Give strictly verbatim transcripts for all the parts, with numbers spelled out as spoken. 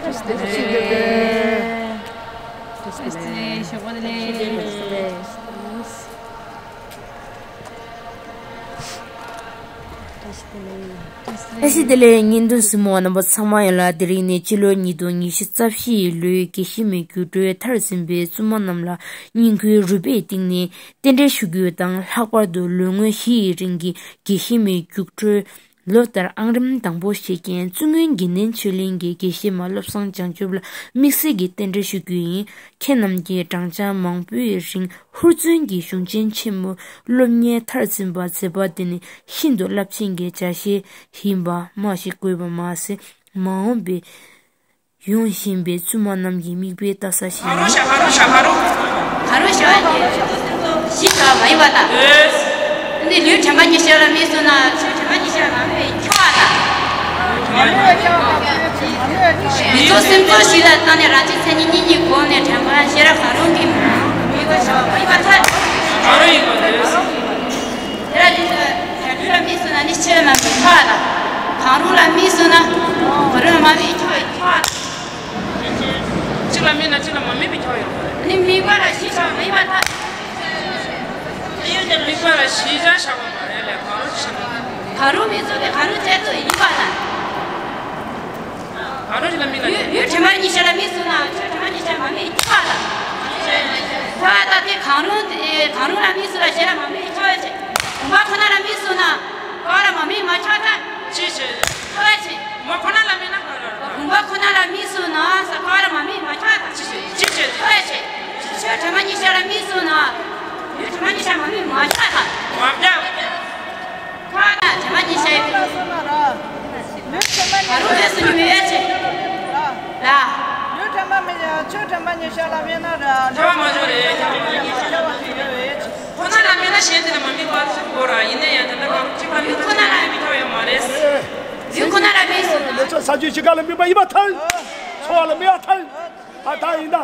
བཀྲ་ཤིས་བདེ་ལེགས། བཀྲ་ཤིས་བདེ་ལེགས། ཞོགས་པ་བདེ་ལེགས། བཀྲ་ཤིས་བདེ་ལེགས། བཀྲ་ཤིས་བདེ་ལེགས། བརྙན་ཐུང་གཟིགས་མོ་བ་རྣམ་པ་ཚང་མ་ཡོངས་ལ། དེ་རིང་ནི་སྤྱི་ལོ་ཉིས་སྟོང་ཉི་ཤུ་རྩ་བཞིའི་ལོའི་དགེ་བཤེས་མའི་རྒྱུགས་སྤྲོད་མཐར་ཕྱིན་པའི་བཙུན་མ་རྣམས་ལ་བསྙེན་བཀུར་རུས་པའི་གཏིང་ནས་རྟེན་འབྲེལ་ཞུ་རྒྱུ་དང་། ལྷག་པར་དུ་ལོ་ངོ་བཞི་ཡི་རིང་གི་དགེ་བཤེས་མའི་རྒྱུགས་སྤྲོད་ལོ་ལྟར་ཨང་རིམ་དང་པོ་བཞེས་མཁན་བཙུན་དགོན་དགེ་འདུན་ཆོས་གླིང་གི་དགེ་བཤེས་མ་བློ་བཟང་བྱང་ཆུབ་ལ་དམིགས་བསལ་གྱི་རྟེན་འབྲེལ་ཞུ་རྒྱུ་ཡིན། ཁྱེད་རྣམས་ཀྱིས་བགྲང་བྱ་མང་པོའི་རིང་ཧུར་བརྩོན་གྱིས་གཞུང་ཆེན་ཆེན་མོའི་སློབ་གཉེར་མཐར་ཕྱིན་པ་མཛད་པ་དེ་ནི་ཤིན་ཏུ་རླབས་ཆེན་གྱི་བྱ་བཞག་ཡིན་པ་སྨྲ་ཞིག་དགོས་པ་མ་ཟད། མ་འོངས་པའི་ཡོང་བཞིན་པའི་བཙུན་མ་རྣམས་ཀྱི་མིག་དཔེ་ལྟ་ས་ཞིག་ཡིན། ག་རུ་ཞབས་ཞི་ཞབས་མ་ཡིན་པ་དང་། འདི་ལུས་དྲན་པ་ཉི་ཤར་ལ་མིག་བཟུང་ན་ཆོས་དྲན་པ་ཉི་ཤར་མ་མེད་ཁྱོ་བ་དང་། མི་ཚོགས་སེམས་ཚོགས་ཞིག་ལ་བཏང་ནས་རང་གཅེས་འཚལ་ཉིད་གཉིས་ཀྱི་སྒོ་ནས་དྲན་པ་ཤེས་རབ་གང་རུང་གི་མིག་དཔེ་ཞབས་མ་ཡིན་པ་ཐལ། ག་རུ་ཡིན་པ་དེ། དེ་ལ་ལུས་དྲན་པ་ཉི་ཤར་ལ་མིག་ཁྱོ་བ་དང་། གང་རུང་ལ་མིག་བཟུང་ན་ག་རུ་ལ་མ་མེད་ཁྱོ་བ་ཁྱོ་བ། གཅིག་ལ་དམིགས་ན་གཅིག་ལ་མ་དམིགས་པའི་ཁྱབ་ཡོད་པ་རེད། ནི་དམིགས་པ་ལ་གཞི་ཆགས་མ་ཡིན་པར་ཐལ། དམིགས་པ་ལ་གཞི་ཆགས་བཞག་པ་མ་རེད་ལས་གང་རུང་ཆགས་ན། གང་རུང་མིག་བཙུམ་སྟེ་གང་རུང་བཙུམ་ཡིན་པ་དང་། གང་རུང་ཞིག་ལ་དམིགས་ན། ལུས་ལུས་དྲན་པ་ཉི་ཤར་ལ་མིག་བཙུམ་ན་ཆོས་དྲན་པ་ཉི་ཤར་མ་དམིགས་ཁྱབ་པ་དང་། ཁྱབ་པ་དང་དེ་གང་རུང་དེ་གང་རུང་ལ་མིག་བཙུམ་ལ་གཞན་ལ་མ་དམིགས་ཁྱབ་པ་བྱེད། བུམ་པ་ཁོ་ན་ལ་མིག་བཙུམ་ན་ཀ་བ་ལ་མ་དམིགས་མ་ཁྱབ་པ་དང་། ཅི་བྱེད། ཁྱབ་པ་བྱེད། བུམ་པ་ཁོ་ན་ལ་དམིགས་ན་ག་རེ་རེད། བུམ་པ་ཁོ་ན་ལ་མིག་བཙུམ་ན་ས་ཀ་བ་ལ་མ་དམིགས་མ་ཁྱབ་པ་དང་། ཅི་བྱེད། ཅི་བྱེད། ཁྱབ་པ་བྱེད། ཆོས་དྲན་པ་ཉི་ཤར་ལ་མིག་བཙུམ་ན་ལུས་དྲན་པ་ཉི་ཤར་མ་དམིགས་མ་ཁྱབ་པ་དང་། མ་ཁྱབ། ཁྱབ་པ་དང་དྲན་པ་ཉི་ཤར་ཡོད། ལུས་དྲན་པ་ཉི་ཤར་ལ་མིག་བཙུམ་ན་ཁྱབ་པ་བྱེད། ལ། ལུས་དྲན་པ་མི་ཆོས་དྲན་པ་ཉི་ཤར་ལ་དམིགས་ན་ར། ཁྱབ་པ་མ་བྱུང་རེད། ཁྱབ་པ་མ་བྱུང་རེད། ཁོ་ན་ལ་དམིགས་ན་གཞན་དེ་ལ་མ་དམིགས་པ་ཟེར་གོ་ར། ཡིན་ན་ཡང་དེ་འདྲ་གང་གཅིག་པ་ལུས་ཁོ་ན་ལ་དམིགས་ཁྱབ་ཡོད་མ་རེད། ལུས་ཁོ་ན་ལ་དམིགས་སོང་ན། ལུས་ཚོ་ས་བཅུ་གཅིག་ག་ལ་དམིགས་པ་ཡིན་པ་ཐལ། ཚོར་བ་ལ་དམིགས་པ་ཐལ། ཨ་ད་ཡིན་ད།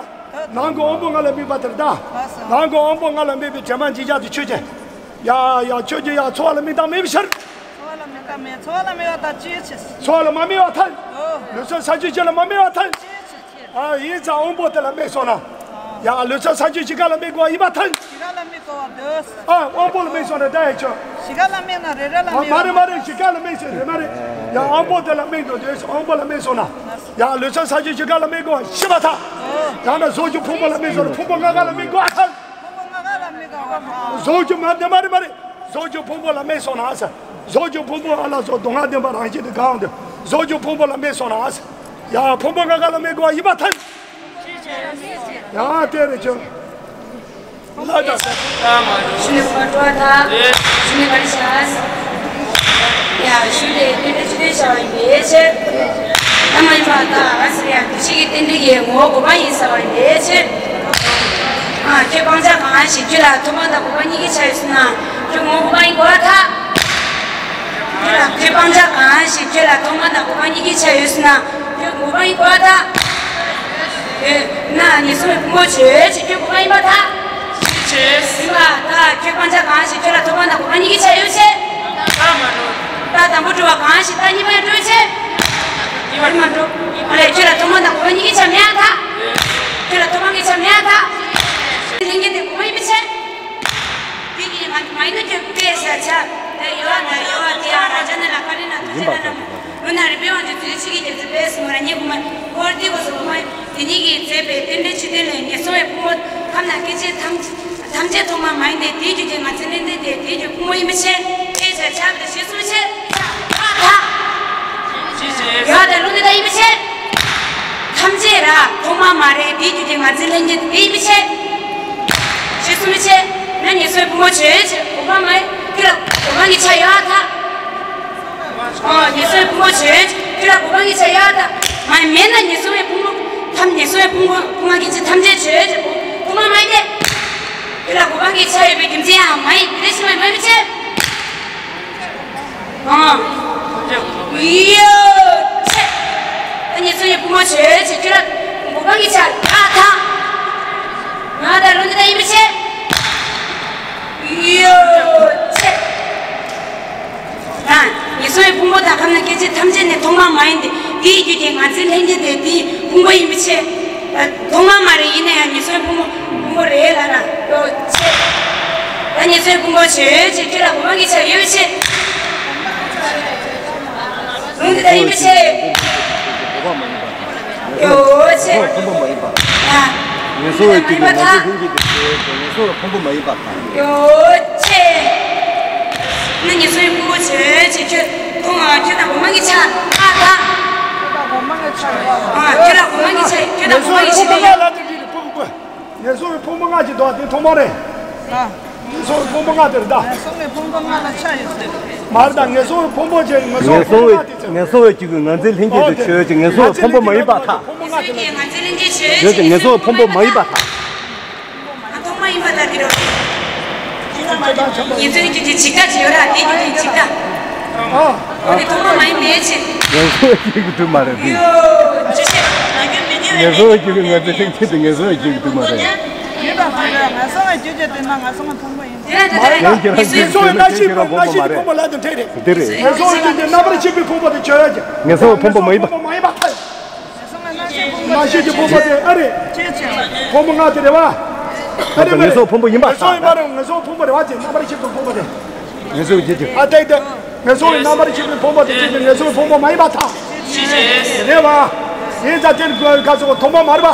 ནང་གི་དབང་པོ་ལྔ་ལ་དམིགས་པ་དེར་ད། ནང་གི་དབང་པོ་ལྔ་ལ་དམིགས་པའི་དྲན་པ་འཇིགས་བྱ་དེ་ཆོས་ཅན། ཡ་ཡ་ཆོས་ཅན། ཡ་ཚོར་བ་ལ་དམིགས་དང་མེད་པའི་ཕྱིར། ཚོར་བ་ལ་དམིགས་དང་མེད། ཚོར་བ་ལ་དམིགས་པ་ད་ཅི་ཕྱིར། ཚོར་བ་ལ་མ་དམིགས་པ་ཐལ། ལུས་ཚོ་ས་བཅུ་གཅིག་ལ་མ་དམིགས་པ་ཐལ། ཨ་ཡིན་ཙང་དབང་པོ་དེ་ལ་དམིགས་སོང་ན། ཡ་ལུས་ཚོ་ས་བཅུ་གཅིག་ག་ལ་དམིགས་དགོས་པ་ཡིན་པ་ཐལ། གཅིག་ག་ལ་དམིགས་དགོས་པ་འདོད། ཨ་དབང་པོ་ལ་དམིགས་སོང་ན་འདྲ་ཡ་ཆོས། གཅིག་ག་ལ་དམིགས་ན་རེ་རེ་ལ་དམིགས། མ་རེད་མ་རེད། གཅིག་ག་ལ་དམིགས་སོང་རེད་མ་རེད། ཡ་དབང་པོ་དེ་ལ་དམིགས་འདུག་འདོད། དབང་པོ་ལ་དམིགས་སོང་ན། ཡ་ལུས་ཚོ་ས་བཅུ་གཅིག་ག་ལ་དམིགས་དགོས་པ་ཤེས་པ་ཐལ། ཡང་ན་གཟུགས་ཀྱི་ཕུང་པོ་ལ་དམིགས་སོང་ན་ཕུང་པོ་ལྔ་ག་ལ་དམིགས་དགོས་པ་ཐལ། གཟུགས་ཀྱི་མ་དེ་མ་རེད་མ་རེད། གཟུགས་ཀྱི་ཕུང་པོ་ལ་དམིགས་སོང་ན་ཟེར། གཟུགས་ཀྱི་ཕུང་པོ་ཨ་ལ་སོགས་སྡུག་བསྔལ་བདེན་པ་རང་བཞིན་དུ་གང་དུ། གཟུགས་ཀྱི་ཕུང་པོ་ལ་དམིགས་སོང་ན་ཟེར། ཡ་ཕུང་པོ་ལྔ་ག་ལ་དམིགས་དགོས་པ་ཡིན་པ་ཐལ། ཡང་དེ་རེད་ཆོས། ལ་དང་ས། ཞུ་ནས་བུ་མ་འགྲོ་བ་དང་། ཞུ་ནས་ག་རེ་བྱ། ཡ་ཞུ་ནས་རྟེན་འབྲེལ་ཆོས་དོན་བྱ་བ་ཡིན་པའི་ཕྱིར། ད་མ་ཡིན་པ་དང་ཟེར་ཡ་འདུ་ཤེས་ཀྱི་རྟེན་འབྲེལ་གྱི་ངོ་བོ་གོ་འཕང་ཡིན་ཟེར་བ་ཡིན་པའི་ཕྱིར། ཨ་ཁྱོད་སྤང་བྱ་གང་ཞིག་ཁྱོད་ལ་ཐོག་མ་དང་གོ་འཕང་གཉིས་ཀྱི་ཆ་ཡོད་ཟེར་ན་ཁྱོད་ངོ་བོ་གོ་འཕང་ཡིན་དགོས་པ་ཐལ། ཁྱོད་ལ་ཁྱོད་སྤང་བྱ་གང་ཞིག་ཁྱོད་ལ་ཐོག་མ་དང་གོ་འཕང་གཉིས་ཀྱི་ཆ་ཡོད་ཟེར་ན་ཁྱོད་ངོ་བོ་གོ་འཕང་ཡིན་དགོས་པ་ཐལ། ཡོད་ན་ངན་སོང་བའི་ཕུང་པོ་ཆོས་ཅན་ཁྱོད་གོ་འཕང་ཡིན་པ་ཐལ། ཡིན་པ་ཐལ། ཁྱོད་སྤང་བྱ་གང་ཞིག་ཁྱོད་ལ་ཐོག་མ་དང་གོ་འཕང་གཉིས་ཀྱི་ཆ་ཡོད་ཅེས། རྟགས་དང་པོ་གྲུབ་པ་གང་ཞིག་རྟགས་གཉིས་པ་ཡང་གྲུབ་ཅེས། ཡིན་པར་མ་གྲུབ། ཨ་ལས་ཁྱོད་ལ་ཐོག་མ་དང་གོ་འཕང་གཉིས་ཀྱི་ཆ་མེད་པ་ཐལ། ཁྱོད་ལ་ཐོག་མ་གི་ཆ་མེད་པ་ཐལ། ལྷན་སྐྱེས་དེ་གོ་འཕང་ཡིན་པའི་ཕྱིར། དེ་གཉིས་མ་མ་ཡིན་ན་ཁྱོད་དཔེ་ཟེར་བྱ། དེ་ཡོད་པ་ན་ཡོད་པ་དེ་ཡང་རང་ཅག་ནི་ལ་ཀ་རི་ན་ཐུགས་རྗེ་ན་ན་མོ། འོ་ན་རིག་པའི་དབང་གིས་རྫུས་ཆོས་ཀྱི་རྒྱལ་མཚན་དཔལ་གསུམ་རང་ཉིད་དབུ་མ་འཁོར་འདས་ཀུན་གསུམ་དབུ་མ་དེ་ཉིད་ཀྱིས་མཛད་པའི་རྟེན་འབྲེལ་ཆོས་བསྟན་ལས་ངན་སོང་བའི་ཕུང་པོ་ཁམས་ན་སྐད་ཅིག་ཐམས་ཐམས་ཅད་ཐོག་མ་མ་ཡིན་ཏེ། དེའི་རྒྱུ་དེ་ང་འཛིན་ལྷན་སྐྱེས་ཏེ། དེའི་རྒྱུ་ཕུང་པོ་ཡིན་པའི་ཕྱིར། ཨེ་ཆ་ཆ་བ་དེ་ཞེས་གསུངས་ཕྱིར། ཡོད་དེ་ལུང་འདི་ལྟ་ཡིན་པའི་ཕྱིར། ཐམས་ཅད་ར་ཐོག་མ་མ་རེད། དེའི་རྒྱུ་དེ་ང་འཛིན་ལྷན་སྐྱེས་ཏེ་དེ་ཡིན་པའི་ཕྱིར། ཞེས་གསུངས་པའི་ཕྱིར། ན་ངན་སོང་བའི་ཕུང་པོ་ཆོས་ཅན་གོ་འཕང་མ་ཡིན། ཁྱོད་ལ་གོ་འཕང་གི་ཆ་ཡོད་ཐལ། ཨོ་ངན་སོང་བའི་ཕུང་པོ་ཆོས་ཅན་ཁྱོད་ལ་གོ་འཕང་གི་ཆ་ཡོད་ཐལ། མ་ཡིན་མེད་ན་ངན་སོང་བའི་ཕུང་པོ་ཐམས་ངན་སོང་བའི་ཕུང་པོ་ཕུང་པོ་སྐད་ཅིག་ཐམས་ཅད་ཆོས་ཅན་གོ་འཕང་མ་ཡིན་ཏེ། ཁྱོད་ལ་གོ་འཕང་གི་ཆ་ཡོད་པའི་རྒྱུ་མཚན་ཡང་མ་ཡིན། དེ་འདྲ་ཞིག་མ་ཡིན་མ་ཡིན་པའི་ཕྱིར། ཨ། ཡོད་ཚད། ད་ངན་སོང་བའི་ཕུང་པོ་ཆོས་ཅན་ཁྱོད་ལ་གོ་འཕང་གི་ཆ་ཡོད་ཐལ། ང་ད་ལུང་འདི་ལྟ་ཡིན་པའི་ཕྱིར། ཡོད་ཚད། ད་ངན་སོང་བའི་ཕུང་པོ་དང་ཁམས་ན་སྐད་ཅིག་ཐམས་ཅད་ནི་ཐོག་མ་མ་ཡིན་ཏེ། དེའི་རྒྱུ་དེ་ང་འཛིན་ལྷན་སྐྱེས་ཏེ། དེའི་ ཕུང་པོ་ཡིན་པའི་ཕྱིར། ད་ཐོག་མ་མ་རེད། ཡིན་ན་ཡང་ངེས་སོང་ཕུང་པོ་ཕུང་པོ་རེད་ལབ་ན་ཡོད་ཕྱིར། ད་ངེས་སོང་ཕུང་པོ་ཆོས་ཅན། ཁྱོད་ལ་གོ་མ་གི་ཆ་ཡོད་ཕྱིར། ལུང་འདི་ལྟར་ཡིན་པའི་ཕྱིར། ཡོད་ཕྱིར། ཕུང་པོ་མ་ཡིན་པ། ཡ། ངེས་སོང་བའི་རྒྱུ་གིས་ང་ཚོའི་ལྷན་སྐྱེས་དེ་ཆོས་ཅན། ངེས་སོང་བའི་ཕུང་པོ་མ་ཡིན་པར་ཐལ། ཡོད་ཕྱིར། ན་ངེས་སོང་བའི་ཕུང་པོ་ཆོས་ཅན། ཁྱོད་མཐོང་བ། ཁྱོད་དང་གོ་མ་གི་ཆ་ཨ་ད། ཁྱོད་དང་གོ་མ་གི་ཆ་ཡོད་པ། ཨ། ཁྱོད་ལ་གོ་མ་གི་ཆ། ཁྱོད་དང་གོ་མ་གི་ཆ་དེ་ཡོད། ངེས་སོང་བའི་ཕུང་པོ་ལྔ་ཅིག་འདུག་པ། དེ་ཐོག་མ་རེད། ཨ། ངེས་སོང་བའི་ཕུང་པོ་ལྔ་དེ་རེད་ད། ངེས་སོང་བའི་ཕུང་པོ་ལྔ་ལ་ཆ་ཡོད་ཟེར། མ་རེད་ད། ངེས་སོང་བའི་ཕུང་པོ་ཅན། ངེས་སོང་བའི་ཕུང་པོ་ལྔ་དེ་ཚོ། ངེས་སོང་བའི་རྒྱུ་གིས་ང་ཚོའི་ལྷན་སྐྱེས་དེ་ཆོས་ཅན། ངེས་སོང་བའི་ཕུང་པོ་མ་ཡིན་པར་ཐལ། ཕུང་པོ་ལྔ་དེ་ལ། ང་ཚོའི་ལྷན་སྐྱེས་ཆོས་ཅན། ངེས་སོང་བའི་ཕུང་པོ་མ་ཡིན་པར་ཐལ། ཐོག་མ་ཡིན་པ་དང་དེ་རུ། ངེས་སོང་བའི་རྒྱུ་གི་འཇིག་ལྟ་ཅིག་ཡོད་ར། དེ་རྒྱུ་གི་འཇིག་ལྟ། ཨ། འོ་དེ་ཐོག་མ་མ་ཡིན་པའི་ཕྱིར། ངེས་སོང་བའི་རྒྱུ་གི་དུ་མ་རེད། ཡོད་ཅི་ཕྱིར། ངེས་སོང་བའི་རྒྱུ་གིས་ང་ཚོའི་ལྷན་སྐྱེས་དེ་ངེས་སོང་བའི་རྒྱུ་གི་དུ་མ་རེད། ཡིན་པ་མ་རེད། ངེས་སོང་བའི་རྒྱུ་གི་དུ་མ་ངེས་སོང་བའི་ཕུང་པོ་ཡིན། དེ་ལ་དེ་ལ་ངེས་སོང་བའི་རྣ་ཤེས་ཕུང་། རྣ་ཤེས་ཀྱི་ཕུང་པོ་ལ་དང་འཕྲད་རེད། དེ་རེད། ངེས་སོང་བའི་རྒྱུ་གི་རྣམ་པར་ཤེས་པའི་ཕུང་པོ་དེ་ཆོས་ཅན། ངེས་སོང་བའི་ཕུང་པོ་མ་ཡིན་པ། ཕུང་པོ་མ་ཡིན་པ། རྣ་ཤེས་ཀྱི་ཕུང་པོ་དེ་ཨ་རེད། ཕུང་པོ་ལྔ་དེ་རེད་བ། ཨ་རེད་མ་རེད། ངེས་སོང་ཕུང་པོ་ཡིན་པ། ངེས་སོང་ཡིན་པ་རེད། ངེས་སོང་ཕུང་པོ་རེད་བ། དེ་རྣམ་པར་ཤེས་པའི་ཕུང་པོ་དེ། ངེས་སོང་གི་རྒྱུ་གི། ཨ་ཏེ་ཏེ། ངེས་སོང་བའི་རྣམ་པར་ཤེས་པའི་ཕུང་པོ་དེ་ཆོས་ཅན། ངེས་སོང་བའི་ཕུང་པོ་མ་ཡིན་པར་ཐལ། རེད་བ། ཡིན་ཙང་དེ་ནི་ཁོའི་ཁ་སོགས་ཐོག་མ་མ་རེད་བ།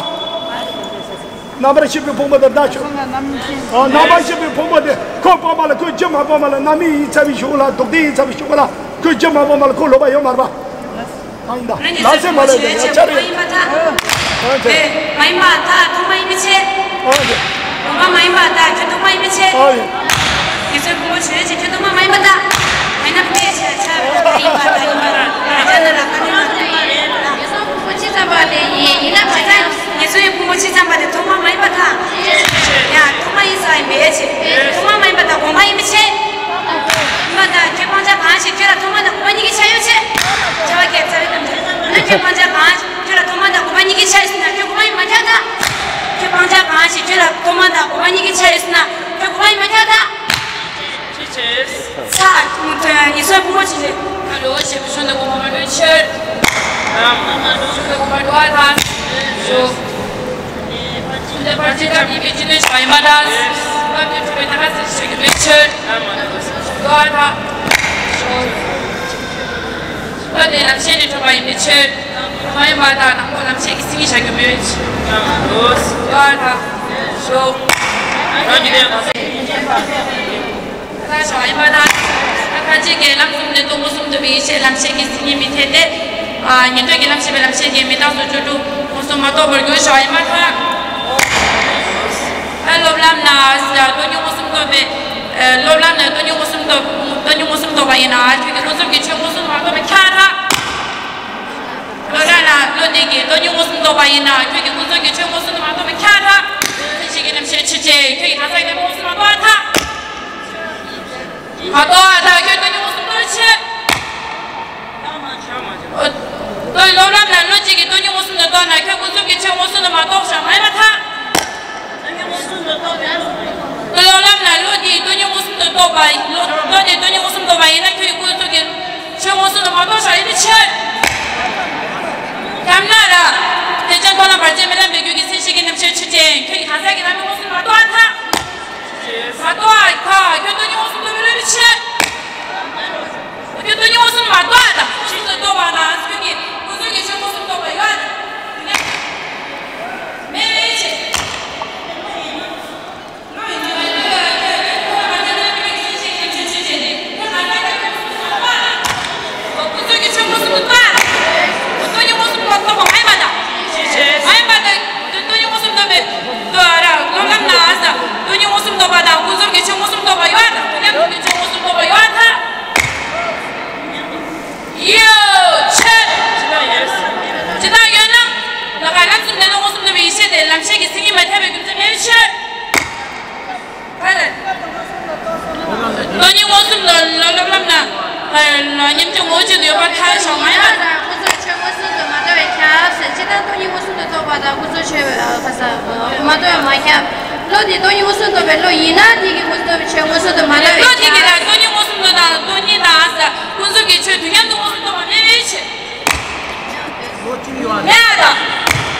རྣམ་པར་ཤེས་པའི་ཕུང་པོ་དེ་ལྟ་ཆོག། ཨ། རྣམ་པར་ཤེས་པའི་ཕུང་པོ་དེ་ཁོ་སྤངས་པ་ལ། ཁོས་རྒྱུ་མ་སྤངས་པ་ལ། རྣམ་སྨིན་ཡིན་ཚར་བའི་གཞུག་ལ། ལྡོག་ལྡན་ཡིན་ཚར་བའི་གཞུག་ལ། ཁོས་རྒྱུ་མ་སྤངས་པ་ལ་ཁོ་ལོག་པ་ཡོད་མ་རེད་པ། ཨ་ཡིན་ད། ལ་སེ་མ་ལ་ཡ་ཆ་རེད། ཨ་ཅེ། མ་ཡིན་པ་ད་ཐོག་མ་ཡིན་པའི་ཕྱིར། ཨ་ཅེ། ཐོག་མ་མ་ཡིན་པ་ད་ཁྱོད་ཐོག་མ་ཡིན་པའི་ཕྱིར། ཨ་ཡིན། ངེས་སོང་ཕུང་པོ་ཆོས་ཅན། ཁྱོད་ཐོག་མ་མ་ཡིན་པ་ད། མ་ཡིན་ན་ཕུང་པོའི་ཕྱིར་ཆ་ཡིན་པ་ད་ཡིན་པ་ད། ཨ་ཅེ་ན་ལ་ཁ་ནི་མ་ཐོག་མ་རེད་ད། ངེས་སོང་ཕུང་པོ་ཇི་ཙམ་པ་དེ་ཡིན། ཡིན་ན་མ་ཡིན་ན། ངེས་སོང་བའི་ཕུང་པོ་ཇི་ཙམ་པ་དེ་ཐོག་མ་མ་ཡིན་པར་ཐལ། ཡ། ཐོག་མ་ཡིན་ས་ཡིན་པའི་ཕྱིར། ཐོག་མ་མ་ཡིན་པ་དང་གོང་མ་ཡིན་པའི་ཕྱིར། ཡིན་པ་དང་ཁྱོད་སྤང་བྱ་གང་ཞིག་ཁྱོད་ལ་ཐོག་མ་དང་གོང་མ་གཉིས་ཀྱི་ཆ་ཡོད་ཕྱིར། བྱ་བ་སྐྱེད་ཚར་བའི་གཏམ་རྒྱུད་ན། ཁྱོད་སྤང་བྱ་གང་ཞིག་ཁྱོད་ལ་ཐོག་མ་དང་གོང་མ་གཉིས་ཀྱི་ཆ་ཡོད་ཟེར་ན་ཁྱོད་གོང་མ་ཡིན་མ་ཁྱབ་ད། ཁྱོད་སྤང་བྱ་གང་ཞིག་ཁྱོད་ལ་ཐོག་མ་དང་གོང་མ་གཉིས་ཀྱི་ཆ་ཡོད་ཟེར་ན་ཁྱོད་གོང་མ་ཡིན་མ་ཁྱབ་ད། ཚ། ངེས་སོང་ཕུང་པོ་ཆོས་ཅན། ཨ་ལོ། ཞེས་པའི་ཤོ་ནི་གོང་མ་འགྲོ་ཕྱིར། ཨ་མ་མ་འགྲོ། ཤོ་ནི་གོང་མ་འགྲོ་བ་དང་། ཤོ། འདི་བར་ཆད་ཐམས་ཅད་ཀྱི་རྒྱུ་ནི་བྱ་བ་ཡིན་པ་དང་། སྐབས་དེར་འཁྲུལ་པའི་རྟགས་ཁ་ཟེར་ཞིག་གི་མེད་ཕྱིར། འགྲོ་བ་དང་། ཤོ། སྐབས་དེར་ལམ་ཤེས་ནི་འཁྲུལ་པ་ཡིན་པའི་ཕྱིར། མ་ཡིན་པ་དང་ནང་པ་ལམ་ཤེས་ཀྱི་མཚན་ཉིད་བྱ་རྒྱུ་མེད། འགྲོ་བ་དང་། ཤོ། ད་ཞོག་ཡིན་པ་དང་། ད་ཁ་ཅིག་གིས་ལམ་གསུམ་ལས་སྟོང་པ་གསུམ་རྟོགས་པའི་ཡེ་ཤེས་ལམ་ཤེས་ཀྱི་མཚན་ཉིད་མི་འཐད་དེ། ཨ། ཉན་ཐོས་ཀྱི་ལམ་ཤེས་པའི་ལམ་ཤེས་ཀྱི་མི་རྟག་སོགས་བཅུ་དྲུག་མངོན་སུམ་མ་རྟོགས་པར་འགྱུར་ཞོག་ཡིན་པར་ཐལ། ཨ། སློབ་ལམ་ན་སྟོང་ཉིད་མངོན་སུམ་རྟོགས་པའི། ཨ། སློབ་ལམ་ན་སྟོང་ཉིད་མངོན་སུམ་རྟོགས། སྟོང་ཉིད་མངོན་སུམ་རྟོགས་པ་ཡིན་ན་ཁྱོད་ཀྱིས་ཀུན་རྫོབ་ཀྱི་ཆོས་མངོན་སུམ་དུ་མ་རྟོགས་པ་ཁྱབ་ཐལ། སློབ་ལམ་ན་བློ་འདས་ཀྱིས་སྟོང་ཉིད་མངོན་སུམ་རྟོགས་པ་ཡིན་ན་ཁྱོད་ཀྱིས་ཀུན་རྫོབ་ཀྱི་ཆོས་མངོན་སུམ་དུ་མ་རྟོགས་པ་ཁྱབ་ཐལ། མཚན་གཞི་གི་རྣམ་ཤེས་ཆོས་ཅན། ཁྱོད་ཀྱིས་གང་ཟག་གི་ལམ་མངོན་སུམ་དུ་མ་རྟོགས་པར་ཐལ། མ་རྟོགས་པར་ཐལ། ཁྱོད་སྟོང་ཉིད་མངོན་སུམ་རྟོགས་ཕྱིར། ཨོ། སློབ་ལམ་ན་བློ་གཅིག་གིས་སྟོང་ཉིད་མངོན་སུམ་དུ་རྟོགས་ན་ཁྱོད་ཀུན་རྫོབ་ཀྱི་ཆོས་མངོན་སུམ་དུ་མ་རྟོགས་ཤག་མ་ཡིན་པར་ཐལ། སྟོང་ཉིད་མངོན་སུམ་དུ་རྟོགས་ན། སློབ་ལམ་ན་བློ་དེས་སྟོང་ཉིད་མངོན་སུམ་དུ་རྟོགས་པ། བློ་བློ་དེས་སྟོང་ཉིད་མངོན་སུམ་དུ་རྟོགས་པ་ཡིན་ན་ཁྱོད་ཀྱིས་ཀུན་རྫོབ་ཀྱི་ཆོས་མངོན་སུམ་དུ་མ་རྟོགས་ཤག་ཡིན་པའི་ཕྱིར། ཐ་མ་ར། དེ་ཅན་མཐོང་ལམ་བར་ཆད་མེད་ལམ་པའི་རྒྱུད་ཀྱི་མཚན་གཞི་གི་རྣམ་ཤེས་ཆོས་ཅན། ཁྱོད་ཀྱིས་གང་ཟག་གི་ལམ་མངོན་སུམ་དུ་མ་རྟོགས་པར་ཐལ། མ་རྟོགས་པར་ཐལ། ཁྱོད་སྟོང་ཉིད་མངོན་སུམ་རྟོགས་པའི་བློ་ཡིན་པའི་ཕྱིར། ཁྱོད་སྟོང་ཉིད་མངོན་སུམ་མ་རྟོགས་པར་ཐལ། ཆོས་སུ་རྟོགས་པ་དང་ཁྱོད་ཀྱིས་ཀུན་རྫོབ་ཀྱི་ཆོས་མངོན་སུམ་རྟོགས་པ་ཡོད་དེ་མེད་པའི་ཕྱིར། ཀུན་རྫོབ་ཀྱི་ཆོས་མངོན་སུམ་དུ་རྟོགས། སྟོང་ཉིད་མངོན་སུམ་དུ་རྟོགས་པ་མ་ཡིན་པ་དང་། མ་ཡིན་པ་དང་། སྟོང་ཉིད་མངོན་སུམ་རྟོགས་པའི། དོ་ར་སློབ་ལམ་ན་ཨ་ས། སྟོང་ཉིད་མངོན་སུམ་རྟོགས་པ་དང་ཀུན་རྫོབ་ཀྱི་ཆོས་མངོན་སུམ་རྟོགས་པ་ཡོད་དང་དུས་མཉམ་དུ་ཆོས་མངོན་སུམ་རྟོགས་པ་ཡོད་ཐལ། ཡོད་ཕྱིར། ཇི་ལྟར་ཡོད་ན། ད་ག་ལམ་གསུམ་ལས་སྟོང་མངོན་སུམ་རྟོགས་པའི་ཡེ་ཤེས་དེ་ལམ་ཤེས་ཀྱི་མཚན་ཉིད་མ་ཁྱབ་པའི་རྒྱུ་མཚན་མེད་ཕྱིར། སྟོང་ཉིད་མངོན་སུམ་ལ་ལ་སློབ་ལམ་ན། ཉམས་ཀྱི་ངོ་བོ་ཅན་དུ་ཡོད་པར་ཐལ་ཞིང་མ་ཡིན་པ། ཀུན་རྫོབ་ཆོས་མངོན་སུམ་དུ་མ་རྟོགས་པས་ཁྱབ་ཟེར། ཇི་ལྟར་སྟོང་ཉིད་མངོན་སུམ་དུ་རྟོགས་པ་དང་ཀུན་རྫོབ་ཆོས་ཁ་ས་མ་རྟོགས་པས་མ་ཁྱབ། བློ་དེ་སྟོང་ཉིད་མངོན་སུམ་རྟོགས་པའི་བློ་ཡིན་ན་དེ་གིས་ཀུན་རྫོབ་ཆོས་མངོན་སུམ་དུ་མ་རྟོགས་པས་ཁྱབ། བློ་དེ་གིས་ལ་སྟོང་ཉིད་མངོན་སུམ་དུ་དང་སྟོང་ཉིད་དང་ས་ཀུན་རྫོབ་ཀྱི་ཆོས་དུས་མཉམ་དུ་མངོན་སུམ་རྟོགས་པ་མེད་པའི་ཕྱིར། མེད་པ་དང་།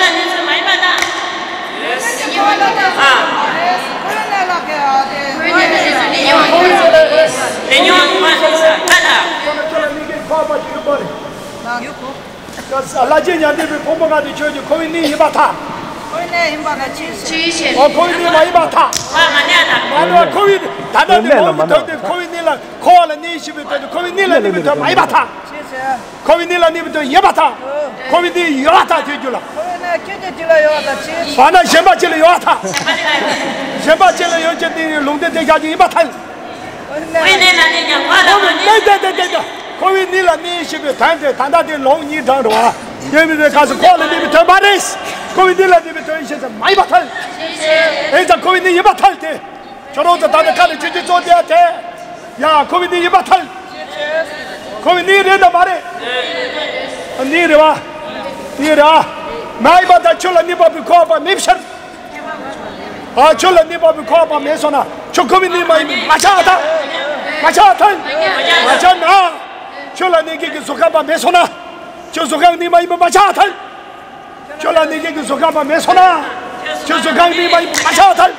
ལ་གནས་ཚུལ་མ་ཡིན་པ་དང་། ཨ། ལས་ཉོ་མ་ས་ད་ལ། ཁོ་ལ་མི་གི་ཁོ་པ་ཅིག་ཡོད་པ་རེད། ལྷ་རྗེ་མྱང་འདས་པའི་ཕུང་པོ་ལྔ་དེ་ཁྱོད་ཀྱི་ཁོ་བོའི་གནས་ཡིན་པར་ཐལ། ཡིན་པ་ལ་ཅི་ཞིག་ཅི་ཞིག་ཨོ། ཁོ་བོའི་གནས་མ་ཡིན་པར་ཐལ། མ་ནི་ཨ་ཐལ། མ་ནི་ཁོ་བོའི་ད་ལྟ་དེ་མེད་ལ་མ་ནི་ཐོན་ཏེ་ཁོ་བོའི་གནས་ལ་འཁོར་བ་ལ་གནས་ཤིང་པའི་དོན་དུ་ཁོ་བོའི་གནས་ལ་གནས་པའི་དོན་མ་ཡིན་པར་ཐལ། ཁོ་བོའི་གནས་ལ་གནས་པའི་དོན་ཡིན་པར་ཐལ། ཁོ་བོའི་གནས་ཡོད་པར་ཐལ་ཁྱོད་རྒྱུད་ལ། ཁོ་བོའི་གནས་ཁྱོད་ཀྱི་རྒྱུད་ལ་ཡོད་པར་ཐལ། བར་ན་གཞན་པ་ཅིག་ལ་ཡོད་པར་ཐལ། གཞན་པ་ཅིག་ལ་ཡོད་ཀྱི་དེ་ལུང་བསྟན་དེ་བཞག་རྒྱུ་ཡིན་པར་ཐལ། ཁོ་བོའི་གནས་ལ་གནས་ཀྱང་འཁོར་བ་ལ་མ་གནས། ཏེ་ཏེ་ཏེ་ཏེ། ཁོ་བོའི་གནས་ལ་གནས་ཞེས་པའི་དོན་དེ་ད་ལྟ་དེ་ལུང་གཉིས་དྲངས་འགྲོ་བ། དེ་མིན་པའི་སྐབས་སུ་འཁོར་བ་ལ་གནས་པའི་དོན་མ་རེད། ཁོ་བོའི་གནས་ལ་གནས་པའི་དོན་ཡིན་ཞེས་མ་ཡིན་པར་ཐལ། ཨེ་ཙང་ཁོ་བོའི་གནས་ཡིན་པར་ཐལ་ཏེ། ཁྱོད་རང་ཚོ་ད་ལྟ་ཁ་ནས་ཆོས་ཀྱི་གཙོ་དེ་ཡ་དེ། ཡ་ཁོ་བོའི་གནས་ཡིན་པར་ཐལ། ཁོ་བོའི་གནས་རེད་དམ་མ་རེད། གནས་རེད་བ། གནས་རེད་བ། མ་ཡིན་པར་ཐལ། ཁྱོད་ལ་གནས་པ་པོའི་འཁོར་བ་མེད་ཕྱིར། ཨ་ཁྱོད་ལ་གནས་པ་པོའི་འཁོར་བ་མེད་སོང་ན་ཁྱོད་ཁོ་བོའི་གནས་མ་ཡིན་པས་མ་ཆགས་ཐལ། མ་ཆགས་ཐལ། མ་ཆགས་ན། ཁྱོད་ལ་གནས་མཁན་གྱི་གཟུགས་ཁམས་པ་མེད་སོང་ན། ཁྱོད་གཟུགས་ཁམས་གནས་མ་ཡིན་པས་མ་ཆགས་ཐལ། ཁྱོད་ལ་གནས་མཁན་གྱི་གཟུགས་ཁམས་པ་མེད་སོང་ན། ཁྱོད་གཟུགས་ཁམས་གནས་མ་ཡིན་པས་མ་ཆགས་ཐལ།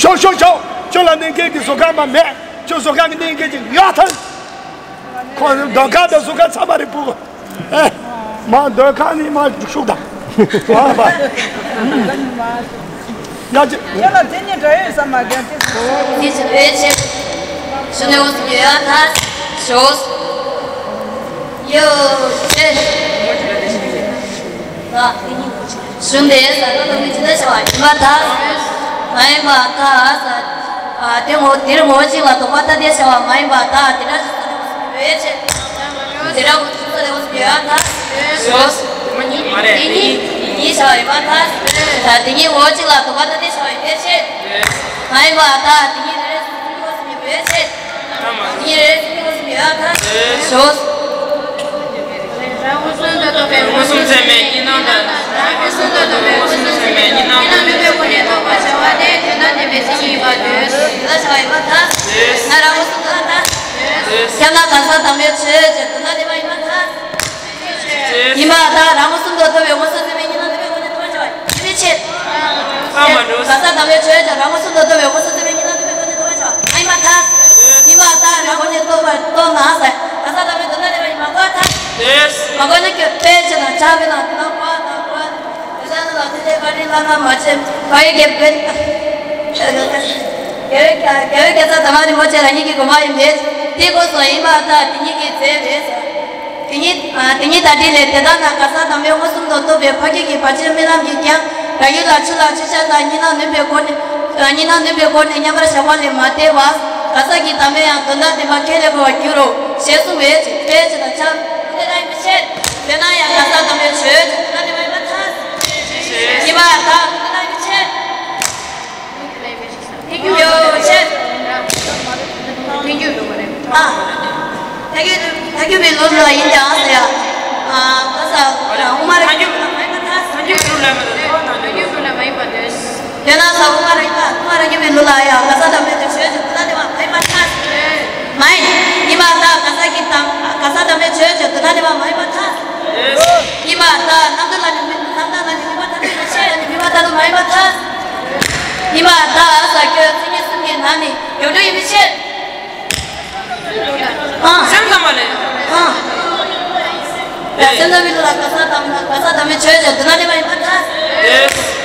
ཤོག་ཤོག་ཤོག་ཁྱོད་ལ་གནས་མཁན་གྱི་གཟུགས་ཁམས་པ་མེད། ཁྱོད་གཟུགས་ཁམས་ཀྱི་གནས་མཁན་གྱི་ཡོད་ཐལ། ཁོ་འདོད་ཁམས་དང་གཟུགས་ཁམས་ཚང་མ་རེད་བུ། ཨེ། མ་འདོད་ཁམས་ནི་མ་ཤུགས་དང་། ཨ་བ། ཡ་ཅི། ཁྱེད་ལ་དེ་གཉིས་འདྲ་ཡོད་བསམ་མ་རྒན་དེ། དེ་ཅི་བས་ཆེ། ཞུ་ནས་འོ་ཟིག་ཡོད་ཐལ། ཞོག་ཡོ་ཆེ། ད་དེ་གཉིས་འོ་ཆེ། གཞུང་དེ་ས་ལ་ལོ་མི་ཅི་ལ་བྱ་བ་ཡིན་པར་ཐལ། མ་ཡིན་པར་ཐལ། ཨ་དེ་ངོ་དེར་ངོ་གཅིག་ལ་དོགས་པ་ལྟ་སྟེ་བྱ་བ་མ་ཡིན་པར་ཐལ། དེ་འདྲ་ཞིག་ས་ནས་འོ་ཟིག་ཡོད་ཆེ། དེ་འདྲ་འོ་ཟིག་ས་ནས་འོ་ཟིག་ཡོད་ཐལ། ཞོག་དེ་གཉིས་དེ་གཉིས་བྱ་བ་ཡིན་པར་ཐལ། ད་དེ་གཉིས་ངོ་གཅིག་ལ་དོགས་པ་ལྟ་སྟེ་བྱ་བ་ཡིན་པའི་ཕྱིར། མ་ཡིན་པར་ཐལ། དེ་གཉིས་རེ་རེ་བཞིན་དུ་འོ་ཟིག་ཡོད་པའི་ཕྱིར། དེ་གཉིས་རེ་རེ་བཞིན་དུ་འོ་ཟིག་ཡོད་ཐལ། ཞོག་རང་མངོན་སུམ་དུ་རྟོགས་པའི་མངོན་སུམ་ཚད་མའི་གཉིས་སྣང་དང་། རང་མངོན་སུམ་དུ་རྟོགས་པའི་མངོན་སུམ་ཚད་མའི་གཉིས་སྣང་དང་། གཉིས་སྣང་ནུས་པའི་སྒོ་ནས་རྟོགས་པར་བྱ་བ་དེ་དོན་དམ་བདེན་པའི་མཚན་ཉིད་ཡིན་པར་འདོད། དེ་ལ་བྱ་བ་ཡིན་པར་ཐལ། ན་རང་མངོན་སུམ་དུ་ལ་ཐལ། ཁྱབ་ན་གང་ཟག་དམ་པའི་ཆོས་ཀྱི་དོན་དམ་བདེན་པ་ཡིན་པར་ཐལ། ཡིན་པར་ཐལ། རང་མངོན་སུམ་དུ་རྟོགས་པའི་མངོན་སུམ་ཚད་མའི་གཉིས་སྣང་ནུས་པའི་སྒོ་ནས་རྟོགས་པར་བྱ་བ་ཡིན་པའི་ཕྱིར། གང་ཟག་དམ་པའི་ཆོས་ཀྱི་རང་མངོན་སུམ་དུ་རྟོགས་པའི་མངོན་སུམ་ཚད་མའི་གཉིས་སྣང་ནུས་པའི་སྒོ་ནས་རྟོགས་པར་བྱ་བ་ཡིན་པར་ཐལ། ཡིན་པར་ཐལ། རང་སྒོ་ནས་རྟོགས་པར་རྟོགས་ན་ཟེར། གང་ཟག་དམ་པའི་དོན་དམ་བདེན་པ་ཡིན་པར་གོ་ཐལ། མ་གོ་ན་ཁྱོད་དཔེ་ཆེ་དང་ཆ་བའི་ནང་དེ་དང་གོ་དང་གོ་དང་། དེ་ལ་ལ་དེ་ལས་བཀའ་དྲིན་བླ་ན་མ་ཆེ་བ་ཡི་གེ་བོད། རྒྱལ་བའི་རྒྱལ་བའི་རྒྱལ་ཚབ་དམ་པ་རིན་པོ་ཆེ་རང་ཉིད་ཀྱི་དགོངས་པ་ཡིན་པས། དེ་གོ་སོང་། ཡིན་པར་ཐལ། དེ་ཉིད་ཀྱིས་མཛད་པས། དེ་ཉིད་དེ་ཉིད་ད་དེ་ལས་དེ་ལྟ་ན་གང་ཟག་དམ་པས་མངོན་སུམ་དུ་རྟོགས་པའི་ཕ་རྒྱུད་ཀྱི་བར་ཆད་རྨི་ལམ་གྱིས་ཀྱང་རང་རྒྱུད་ལ་ཆུ་ལ་ཆུ་ཤ་དང་གཉིས་སྣང་ནུས་པའི་སྒོ་ནས་གཉིས་སྣང་ནུས་པའི་སྒོ་ནས་མཉམ་པར་བཞག་པ་ལས་མ་འདས་པ། གང་ཟག་གི་དམ་པས་ཡང་དོན་དམ་བདེན་པ་ཁས་ལེན་དགོས་པར་འགྱུར་རོ་ཞེས་གསུངས་པས། དཔེ་ཇི་ལྟར་འཆར། དེ་ལྟར་ཡིན་པའི་ཕྱིར། དེས་ན་ཡང་གང་ཟག་དམ་པའི་ཆོས་ཀྱི་དོན་དམ་བདེན་པ་ཡིན་པར་ཐལ། ཡིན་པར་ཐལ། དེ་ལྟར་ཡིན་པའི་ཕྱིར། ཐལ་འགྱུར་ཡོད་ཕྱིར། ཐལ་འགྱུར་ཡོད་པ་རེད། ཨ། ཐལ་འགྱུར་ཐལ་འགྱུར་བའི་ལུགས་ལ་ཡིན་ཀྱང་ཟེར་ཡ། ཨ། ག་ས་དབུ་མ་རང་རྒྱུད་པ་ལ་མ་ཡིན་པར་ཐལ། ཐལ་འགྱུར་ལུགས་ལ་མ་ཡིན་པར་ཐལ། དེས་ན་ས་དབུ་མ་རང་རྒྱུད་པ་དབུ་མ་རང་རྒྱུད་པའི་ལུགས་ལ་ཡང་གང་ཟག་དམ་པའི་ཆོས་ཀྱི་དོན་དམ་བདེན་པ་མ་ཡིན་པར་ཐལ། མ་ཡིན། ཡིན་པར་ཐལ། གང་ཟག་གི་དམ་གང་ཟག་དམ་པའི་ཆོས་ཀྱི་དོན་དམ་བདེན་པ་མ་ཡིན་པར་ཐལ། ཡིན་པར་ཐལ། རྣམ་འགྱུར་ལ་ནི་མི་རྣམ་དག་ལ་ནི་མི་མ་ཐག་ཏུ་ཡིན་པའི་ཕྱིར། ལ་ནི་མི་མ་ཐག་ཏུ་མ་ཡིན་པར་ཐལ། ཡིན་པར་ཐལ། ས་ཁྱོད་མཚན་ཉིད་གསུམ་གྱི་ནང་ནས་ཡོངས་གྲུབ་ཡིན་པའི་ཕྱིར། ཨ། སེམས་ཙམ་པ་ལས། ཨ། ཡ་སེམས་ཙམ་པའི་ལུགས་ལ་གང་ཟག་དམ་གང་ཟག་དམ་པའི་ཆོས་ཀྱི་དོན་དམ་བདེན་པ་མ་ཡིན་པར་ཐལ།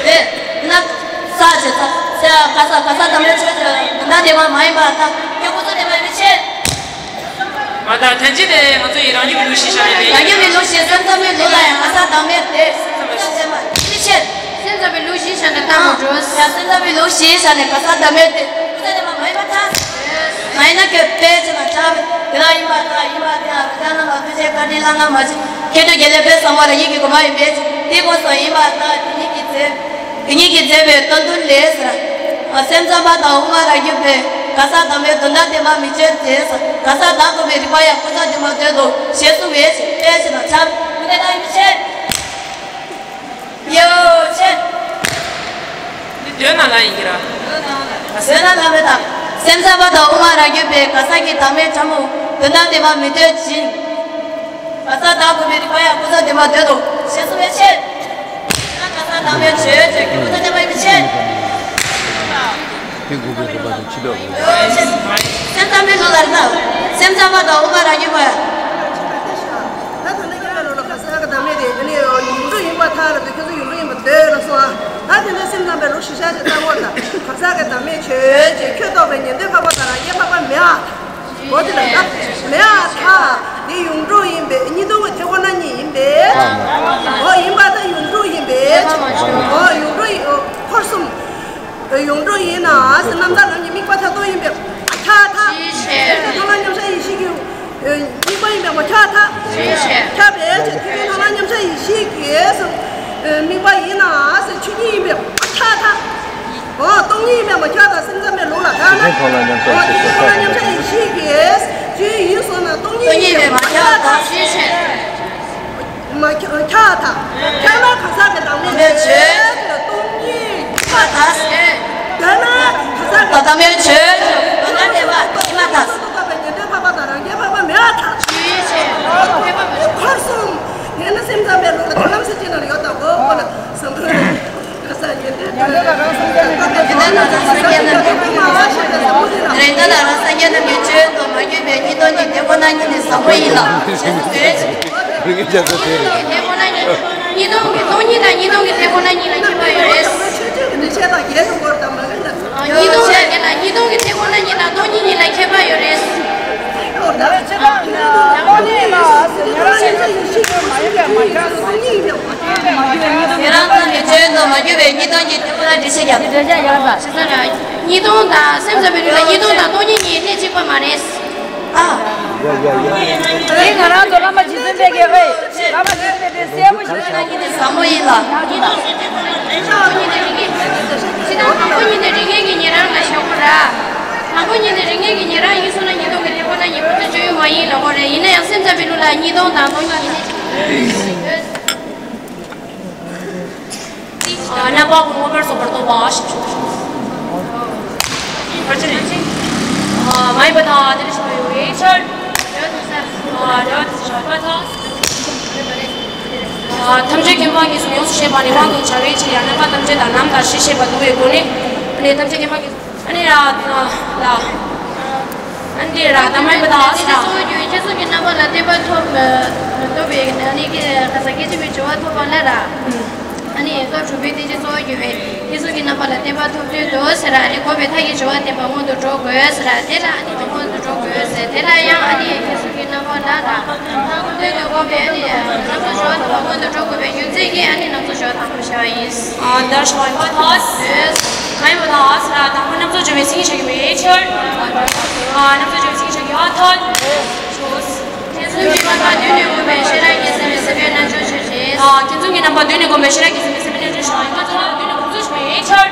དེས་ན་ས་ཅེས་ས་ས་གང་ཟག་གང་ཟག་དམ་པའི་ཆོས་ཀྱི་དོན་དམ་བདེན་པ་མ་ཡིན་པར་ཐལ། ཁྱོད་ཁོ་ཚོ་བདེན་པ་ཡིན་པའི་ཕྱིར། མ་དག་ཐལ་འགྱུར་དེ་ང་ཚོ་ཡི་རང་རྒྱུད་ཀྱི་ལུགས་ཤེས་བྱ་ནས་ལས། རང་རྒྱུད་ཀྱི་ལུགས་ཤེས་སེམས་ཙམ་པའི་ལུགས་ལ་ཡང་གང་ཟག་དམ་པའི་དེ། སེམས་ཙམ་པའི་ཕྱིར། སེམས་ཙམ་པའི་ལུགས་ཤེས་བྱ་ནས་ལྟ་མི་འགྲོ། ཡང་སེམས་ཙམ་པའི་ལུགས་ཤེས་བྱ་ནས་གང་ཟག་དམ་པའི་དེ། ལུགས་ལྡན་མ་ཡིན་པར་ཐལ། མ་ཡིན་ན་ཁྱོད་དཔེ་ཅི་ན་ཆགས་པས། དེ་ལ་ཡིན་པར་ཐལ། ཡིན་པར་ཐལ། ཨ་ཏི་ཀ་ན་ལ་ཐུགས་རྗེ་བཀའ་དྲིན་བླ་ན་མ་མཆིས། མཁས་གྲུབ་དགེ་ལེགས་དཔལ་བཟང་པོ་རང་ཉིད་ཀྱི་དགོངས་པ་ཡིན་པས། དེ་གོ་སོང་། ཡིན་པར་ཐལ། དེ་ཉིད་ཀྱིས་མཛད། དེ་ཉིད་ཀྱིས་མཛད་པའི་སྟོང་ཐུན་ལས་ཟེར། སེམས་ཙམ་པ་དང་དབུ་མ་རང་རྒྱུད་པས་གང་ཟག་དམ་པའི་དོན་དམ་བདེན་པ་མི་འཆད་ཅེས། གང་ཟག་བདག་གོ་བའི་རིགས་པ་ཡང་ཀུན་རྫོབ་བདེན་པར་འདོད་དོ་ཞེས་གསུངས་པས། དཔེ་ཅི་ན་ཆགས་པས། དེ་ལྟར་ཡིན་པའི་ཕྱིར། ཡོད་ཕྱིར། འདི་དོན་ན་ལ་ཡིན་གྱི་ར། དོན་ན་ལ་མེད་དམ། སེམས་ཙམ་པ་དང་དབུ་མ་རང་རྒྱུད་པས་གང་ཟག་གི་དམ་པའི་ཕྲ་མོ་དོན་དམ་བདེན་པ་མི་འདོད་ཅིང་། གང་ཟག་བདག་གོ་བའི་རིགས་པ་ཡང་ཀུན་རྫོབ་བདེན་པར་འདོད་དོ་ཞེས་གསུངས་པའི་ཕྱིར། ཡང་གང་ཟག་དམ་པའི་ཆོས་ཀྱི་ཀུན་རྫོབ་བདེན་པ་ཡིན་པའི་ཕྱིར། དེ་དགོས་པའི་དགོས་པ་དང་ཕྱི་ལོགས་དགོས། སེམས་ཙམ་པའི་ལུགས་ལ་ན། སེམས་ཙམ་པ་དང་དབུ་མ་རང་རྒྱུད་པ། ད་ད་ནི་ཁྱེད་རང་ལ་ག་ས་ག་ད་མེད་དེ་དེ་ནི་ཡོངས་གྲུབ་ཡིན་པར་ཐལ་ལ་དེ། ལུགས་ཤིག་ཤ་ཞེས་བཏང་བ་དང་གང་ཟག་གི་བདག་མེད་ཆོས་ཅན། ཁྱོད་རྟོགས་པའི་ཉན་ཐོས་འཕགས་པ་དང་རང་རྒྱལ་འཕགས་པ་མེད་ཨ། འོ་དེ་ལ་ད་མེད་ཨ་ཐ། དེ་ཡོངས་གྲུབ་ཡིན་པས་གཉིས་སྟོང་གི་དེ་ཁོ་ན་ཉིད་ཡིན་པས། འོ་ཡིན་པ་ད་ཡོངས་གྲུབ་ཡིན་པས། འོ་ཡོངས་གྲུབ་ཡིན། འོ་འཁོར་གསུམ། ཡོངས་གྲུབ་ཡིན་ན་ཟེར་རྣམ་དག་རང་གི་དམིགས་པ་མཐར་ཐུག་ཡིན་པས། ཁྱ་ཐ། ཐོག་མ་མཉམ་གཞག་ཡེ་ཤེས་ཀྱི་དམིགས་པ་ཡིན་པས་ཁྱ་ཐ། ཁྱ་བས་ཆེ་ཐིག་ཐོག་མ་མཉམ་གཞག་ཡེ་ཤེས་ཀྱི་དམིགས་པ་ཡིན་ན་ཟེར་ཆོས་ཉིད་ཡིན་པས་ཁྱ་ཐ། འོ་སྟོང་ཉིད་ཡིན་པས་ཁྱ་ཐ། སེམས་ཙམ་པའི་ལུགས་ལ་ད་ན། ཐིག་ཐོག་མ་མཉམ་གཞག་ཡེ་ཤེས་ཀྱི་ཆོས་ཡིན་སོང་ན་སྟོང་ཉིད་ཡིན་པས་ཁྱ་ཐ། མ་ཁྱ་ཁྱ་ཐ། ཁྱ་ན་གང་ཟག་གི་བདག་མེད་ཆོས་ཀྱི་སྟོང་ཉིད་ཁྱ་ཐ། དོན་ན་གང་ཟག་གི་བདག་མེད་ཆོས་ཀྱི་དོན་ན་དེ་བ་ཉི་མ་ཐ། སོ་སོ་རྟོགས་པའི་ཉན་ཐོས་འཕགས་པ་དང་རང་རྒྱལ་འཕགས་པ་མེད་པར་ཐལ། འཁོར་གསུམ། དེ་ནི་སེམས་ཙམ་པའི་ལུགས་ལ་དོན་ལམ་ཟེར་ཅེ་ན་ཡོད་དང་གོ་གོ་ལ་བསམ་ཐུབ། རེད་ད་ལ་རང་སངས་རྒྱས་རྣམས་ཀྱི་ཆོས་དང་མ་གྱུར་པའི་གཉིས་སྟོང་གི་དེ་ཁོ་ན་ཉིད་ནི་བཟང་པོ་ཡིན་ལ། ཞེས་སོ། རིགས་ངན་ཅན་ཚོ་དེ་རེད། དེ་ཁོ་ན་ཉིད་གཉིས་སྟོང་གི་སྟོང་ཉིད་དང་གཉིས་སྟོང་གི་དེ་ཁོ་ན་ཉིད་ལ་ཁྱད་པར་ཡོད་རེད། གཉིས་སྟོང་ལ་དེ་ལ་གཉིས་སྟོང་གི་དེ་ཁོ་ན་ཉིད་དང་སྟོང་ཉིད་གཉིས་ལ་ཁྱད་པར་ཡོད་རེད། དེ་རང་ཚང་གི་ཆོས་དང་མ་གྱུར་པའི་གཉིས་སྟོང་གི་དེ་ཁོ་ན་འགྲེལ་བཤད་རྒྱབ། འགྲེལ་བཤད་རྒྱབ་པ། གཉིས་སྟོང་དང་སེམས་ཙམ་པའི་ལུགས་ལ་གཉིས་སྟོང་དང་སྟོང་ཉིད་གཉིས་གནད་གཅིག་པ་མ་རེད། ཨ། དེ་ང་རང་ཚོ་བླ་མ་རྗེ་བཙུན་པའི་གི་ཨེ། བླ་མ་རྗེ་བཙུན་པའི་གི་གསལ་པོ་ཞིག་ཡོད་ན་གཉིས་དེ་བཟང་མོ་ཡིན་ལ། གཉིས་སྟོང་ཟེར་དུས་ཁོ་ན་དེ་ལྟ་བུ་གཉིས་དེ་རིགས་ངེས་ཀྱི་ཟེར་ཞིང་། ཕྱི་དང་དང་པོ་གཉིས་དེ་རིགས་ངེས་ཀྱི་ཉན་རང་ལ་ཞོག་པ་ར། དང་པོ་གཉིས་དེ་རིགས་ངེས་ཀྱི་ཉན་རང་ཡིན་སོང་ན་གཉིས་སྟོང་གི་དེ་ཁོ་ན་གཉིས་པོ་དེ་སྤྱོད་ཡུལ་མ་ཡིན་ལ་གོ་རེད། ཡིན་ན་ཡང་སེམས་ཙམ་པའི་ལུགས་ལ་གཉིས་སྟོང་དང་སྟོང་ཉིད་ཡིན་ནའི། རྣམ་པ་ཀུན་མངོན་པར་རྫོགས་པར་རྟོགས་པ་ཞེས་བྱ་སྟེ། མ་ཡིན་པ་དང་དེ་ལས་གཞན་པ་ཡོད་པའི་ཕྱིར། འགྲོ་བ་དེ་ཚོ་ཡོད་པར་ཐལ། ཐམས་ཅད་མཁྱེན་པ་གཉིས་སུ་ཡོངས་སུ་ཤེས་པ་ནི་དབང་དུ་བྱ་བའི་ཕྱིར་ཡང་རྣམ་པ་ཐམས་ཅད་དང་རྣམ་དང་བཞི་ཤེས་པ་བསྡུ་བའི་སྒོ་ནས། ཨ་ནི་ཐམས་ཅད་མཁྱེན་པ་གཉིས་སུ། ཨ་ནི་ཡ་ལ། ཨ་ནི་ར་ད་མ་ཡིན་པ་དང་ཨ་སི་ར། ཁྱེད་ཚོ་གི་རྣམ་པ་ལ་བརྟན་པ་ཐོབ། ཐོབ་པའི་ཨ་ནི་ག་ས་སྐད་ཅིག་མའི་སྦྱོར་བ་ཐོབ་པ་ལ་ར། ཨ་ནི་སྟོབས་དྲུག་པའི་རྟེན་ཅན་གཙོ་བོར་གྱུར་པའི་ཁྱེད་ཚོ་གི་རྣམ་པ་ལ་བརྟན་པ་ཐོབ་ཚུལ་དུ་ཟེར་ར། ཨ་ནི་དགོས་པའི་མཐའ་ཡི་སྦྱོར་བ་བསྟན་པ་སྔོན་དུ་འགྲོ་དགོས་ཟེར་ར། དེ་ལ་ཨ་ནི་སྔོན་དུ་འགྲོ་དགོས་ཟེར། དེ་ལ་ཡང་ཨ་ནི་ཁྱེད་ཚོ་གི་རྣམ་པ་ལ་ར། ཁོང་དོན་དུ་དགོས་པའི་ཨ་ནི་རྣམ་གསུམ་སྦྱོར་བ་དང་སྔོན་དུ་འགྲོ་དགོས་པའི་རྒྱུ་མཚན་གྱིས་ཨ་ནི་རྣམ་གསུམ་སྦྱོར་བ་དང་པོ་བྱ་བ་ཡིན། ཨ་དར་ཤོ་ཡིན་པ་ཐོས། མ་ཡིན་པ་དང་ཨ་སི་ར་དང་པོ་རྣམ་གསུམ་སྦྱོར་བའི་མཚན་ཉིད་བཞག་གི་མེད་ཕྱིར། ཨ་རྣམ་གསུམ་སྦྱོར་བའི་མཚན་ཉིད་བཞག་གི་ཡོད་ཐོས། ཁྱེད་ཚོ་གི་རྣམ་པ་བསྡུས་ནས་བསྒོམས་པའི་ཤེས་རབ་ཀྱི་སེམས་ཀྱི་སེམས་དཔའི་རྣལ་འབྱོར་ཆོས་ཅན། ཨ་ཁྱེད་ཚོ་གི་རྣམ་པ་བསྡུས་ནས་བསྒོམས་པའི་ཤེས་རབ་ཀྱི་སེམས་ཀྱི་སེམས་དཔའི་རྣལ་འབྱོར་ཆོས་ཅན། ཁྱེད་ཚོ་ལ་བསྡུས་ནས་བསྒོམ་ཚུལ་ཞིག་མེད་ཕྱིར།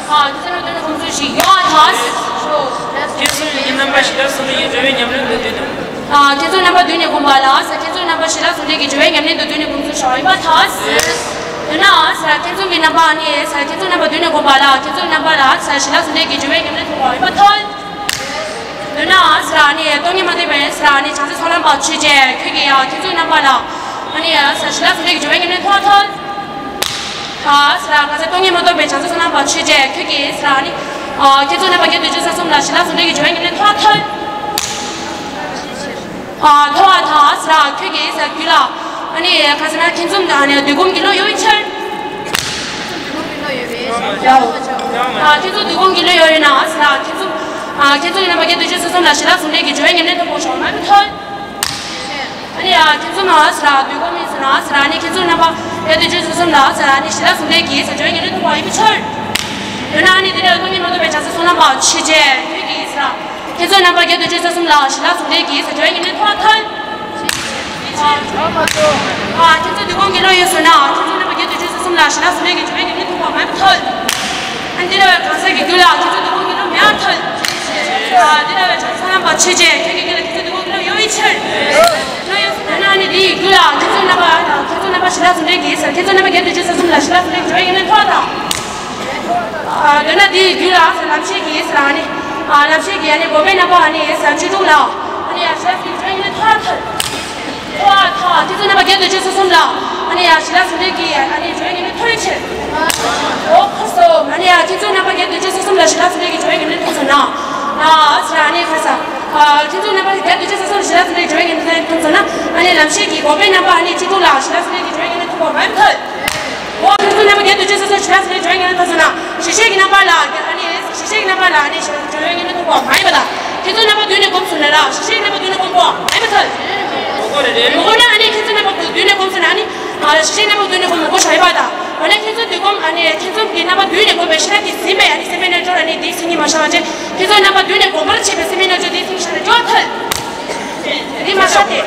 ཨ་ཁྱེད་ཚོ་ལ་བསྡུས་ནས་བསྒོམ་ཚུལ་ཞིག་ཡོད་ཐོས། ཁྱེད་ཚོ་གི་རྣམ་པ་ཞི་ལྷག་ཟུང་འབྲེལ་གྱི་སྦྱོར་བའི་ཉམས་ལེན་དུ་འདོད་དོ། ཨ་ཁྱེད་ཚོ་རྣམ་པ་བསྡུས་ནས་བསྒོམས་པ་ལ་ཟེར། ཁྱེད་ཚོ་རྣམ་པ་ཞི་ལྷག་ཟུང་འབྲེལ་གྱི་སྦྱོར་བའི་ཉམས་ལེན་དུ་བསྡུས་ནས་བསྒོམ་ཚུལ་ཞིག་ཡོད་པ་ཐོས། ཡོད་ན་ཟེར། ཁྱེད་ཚོ་གི་རྣམ་པ་ནི་ཟེར། ཁྱེད་ཚོ་རྣམ་པ་བསྡུས་ནས་བསྒོམས་པ་ལ་ཁྱེད་ཚོ་རྣམ་པ་ལ་ཟེར་ཞི་ལྷག་ཟུང་འབྲེལ་གྱི་སྦྱོར་བའི་ཉམས་ལེན་ཐོབ་པ་ཡོད་པ་ཐོས། ཡོད་ན་ཟེར་ནི་སྟོང་ཉིད་མ་ཐོབ་པའི་ཟེར་ནི་བྱང་སེམས་ཚོགས་ལམ་པ་ཆོས་ཅན། ཁྱོད་ཀྱིས་ཡང་ཁྱེད་ཚོའི་རྣམ་པ་ལ་ཨ་ནི་ཟེར་ཞི་ལྷག་ཟུང་འབྲེལ་གྱི་སྦྱོར་བའི་ཉམས་ལེན་ཐོབ་ཐོབ། ཨ་ཟེར་ག་ས་སྟོང་ཉིད་མ་ཐོབ་པའི་བྱང་སེམས་ཚོགས་ལམ་པ་ཆོས་ཅན། ཁྱོད་ཀྱིས་ཟེར་ནི་ཨ་ཁྱེད་ཚོའི་རྣམ་པ་བརྒྱད་དུ་བཅུ་ས་གསུམ་ལ་ཞི་ལྷག་ཟུང་འབྲེལ་གྱི་སྦྱོར་བའི་ཉམས་ལེན་ཐོབ་ཐོབ། ཨ་ཐོབ་པ་དང་ཟེར་ཁྱོད་ཀྱིས་ཟེར་རྒྱུད་ལ་ཨ་ནི་ག་ཟེར་ན་ཐེ་ཚོམ་དང་ཨ་ནི་འདོད་སྒོམ་གྱི་བློ་ཡོད་པའི་ཕྱིར། ཨ་ཁྱེད་ཚོ་འདོད་སྒོམ་གྱི་བློ་ཡོད་ཡོད་ན་ཟེར་ཁྱེད་ཚོ་ཨ་ཁྱེད་ཚོ་གི་རྣམ་པ་བརྒྱད་དུ་བཅུ་ས་གསུམ་ལ་ཞི་ལྷག་ཟུང་འབྲེལ་གྱི་སྦྱོར་བའི་ཉམས་ལེན་ཐོབ་པ་ཞིག་མ་ཐོབ། ཨ་ནི་ཨ་ཁྱེད་ཚོ་མ་ཟེར་འདོད་སྒོམ་ཡིན་ཟེར་ན་ཟེར་ཨ་ནི་ཁྱེད་ཚོ་རྣམ་པ་བརྒྱད་དུ་བཅུ་ས་གསུམ་ལ་ཟེར་ཨ་ནི་ཞི་ལྷག་ཟུང་འབྲེལ་གྱི་ཟེར་སྦྱོར་བའི་ཉམས་ལེན་ཐོབ་པ་ཡིན་པའི་ཕྱིར། ཡོད་ན་ཨ་ནི་དེ་ནས་སྟོང་ཉིད་མ་ཐོབ་པའི་བྱང་སེམས་ཚོགས་ལམ་པ་ཆོས་ཅན། ཁྱོད་ཀྱིས་ཟེར། ཁྱེད་ཚོའི་རྣམ་པ་བརྒྱད་དུ་བཅུ་ས་གསུམ་ལ་ཞི་ལྷག་ཟུང་འབྲེལ་གྱི་ཟེར་སྦྱོར་བའི་ཉམས་ལེན་ཐོབ་པ་ཐོབ། ཨ་ཁྱེད་ཚོ་འདོད་སྒོམ་གྱི་བློ་ཡོད་ཟེར་ན་ཁྱེད་ཚོའི་རྣམ་པ་བརྒྱད་དུ་བཅུ་ས་གསུམ་ལ་ཞི་ལྷག་ཟུང་འབྲེལ་གྱི་སྦྱོར་བའི་ཉམས་ལེན་ཐོབ་པ་མ་ཐོབ། ཨ་འདི་འདྲ་བའི་གང་ཟག་གི་རྒྱུད་ལ་ཁྱེད་ཚོ་འདོད་སྒོམ་གྱི་བློ་མེད་པར་ཐལ། ཨ་འདི་འདྲ་བའི་བྱང་སེམས་ཚོགས་ལམ་པ་ཆོས་ཅན། ཁྱོད་ཀྱི་རྒྱུད་ལ་ཁྱེད་ཚོ་འདོད་སྒོམ་གྱི་བློ་ཡོད་པའི་ཕྱིར། བློ་ཡོད་ཟེར་ན་ཨ་ནི་འདི་ཡི་རྒྱུད་ལ་ཁྱེད་ཚོའི་རྣམ་པ་ཁྱེད་ཚོའི་རྣམ་པ་ཞི་ལྷག་ཟུང་འབྲེལ་གྱི་ཟེར། ཁྱེད་ཚོའི་རྣམ་པ་བརྒྱད་དུ་བཅུ་ས་གསུམ་ལ་ཞི་ལྷག་ཟུང་འབྲེལ་གྱི་སྦྱོར་བའི་ཉམས་ལེན་ཐོབ་པ་དང་། ཨ་འདོད་ན་འདི་ཡི་རྒྱུད་ལ་ཟེར་ལམ་ཤེས་ཀྱི་ཟེར་ཨ་ནི། ཨ་ལམ་ཤེས་ཀྱི་ཨ་ནི་འགོག་པའི་རྣམ་པ་ཨ་ནི་ཟེར་བཅུ་དྲུག་ལ་ཨ་ནི་ཡ་ཞི་ལྷག་ཟུང་འབྲེལ་གྱི་སྦྱོར་བའི་ཉམས་ལེན་ཐོབ་པ་ཐལ། ཐོབ་པ་ཐལ། ཁྱེད་ཚོའི་རྣམ་པ་བརྒྱད་དུ་བཅུ་ས་གསུམ་ལ་ཨ་ནི་ཡ་ཞི་ལྷག་ཟུང་འབྲེལ་གྱི་ཨ་ནི་སྦྱོར་བའི་ཉམས་ལེན་ཐོབ་པའི་ཕྱིར། འོ་ཁོ་སོ། ཨ་ནི་ཡ་ཁྱེད་ཚོའི་རྣམ་པ་བརྒྱད་དུ་བཅུ་ས་གསུམ་ལ་ཞི་ལྷག་ཟུང་འབྲེལ་གྱི་སྦྱོར་བའི་ཉམས་ལེན་ཐོབ་སོང་ན། ཨ་ཟེར་ཨ་ནི་ཁ་ས། ཨ་ཁྱེད་ཚོའི་རྣམ་པ་བརྒྱད་དུ་བཅུ་ས་གསུམ་ལ་ཞི་ལྷག་ཟུང་འབྲེལ་གྱི་སྦྱོར་བའི་ཉམས་ལེན་ཐོབ་སོང་ན་ཨ་ནི་ལམ་ཤེས་ཀྱི་འགོག་པའི་རྣམ་པ་ཨ་ནི་བཅུ་དྲུག་ལ་ཞི་ལྷག་ཟུང་འབྲེལ་གྱི་སྦྱོར་བའི་ཉམས་ལེན་ཐོབ་པ་མ་ཐལ། འོ་ཁྱེད་ཚོའི་རྣམ་པ་བརྒྱད་དུ་བཅུ་ས་གསུམ་ཞི་ལྷག་ཟུང་འབྲེལ་གྱི་སྦྱོར་བའི་ཉམས་ལེན་ཐོབ་སོང་ན། མ་ཡིན་པ་དང་། ཁྱེད་ཚོ་རྣམ་པ་མདུན་ནས་སྒོམ་སོང་ན་ར། ཞིང་གཤེགས་རྣམ་པ་མདུན་ནས་སྒོམ་དགོས་མ་ཡིན་པ་ཐལ། མ་དགོས་ན་ཨ་ནི་ཁྱེད་ཚོ་རྣམ་པ་མདུན་ནས་སྒོམ་སོང་ན་ཨ་ནི། ཞིང་གཤེགས་རྣམ་པ་མདུན་ནས་སྒོམ་མི་དགོས་ཤ་ཡིན་པ་དང་། འོ་ན་ཁྱེད་ཚོ་འདི་སྒོམ་ཨ་ནི་ཁྱེད་ཚོ་གི་རྣམ་པ་མདུན་ནས་སྒོམ་པའི་ཤེས་རབ་ཀྱིས་ཟིན་པའི་ཨ་ནི་སེམས་པའི་རྣལ་འབྱོར་ཨ་ནི་འདི་སེམས་ཉིད་མ་ཤར་བ་ཅན། ཁྱེད་ཚོ་རྣམ་པ་མདུན་ནས་སྒོམ་པར་བྱེད་པའི་སེམས་པའི་རྣལ་འབྱོར་འདི་སེམས་ཤར་ནས་འགྲོ་ཐལ། འདི་མ་ཤར་ཏེ།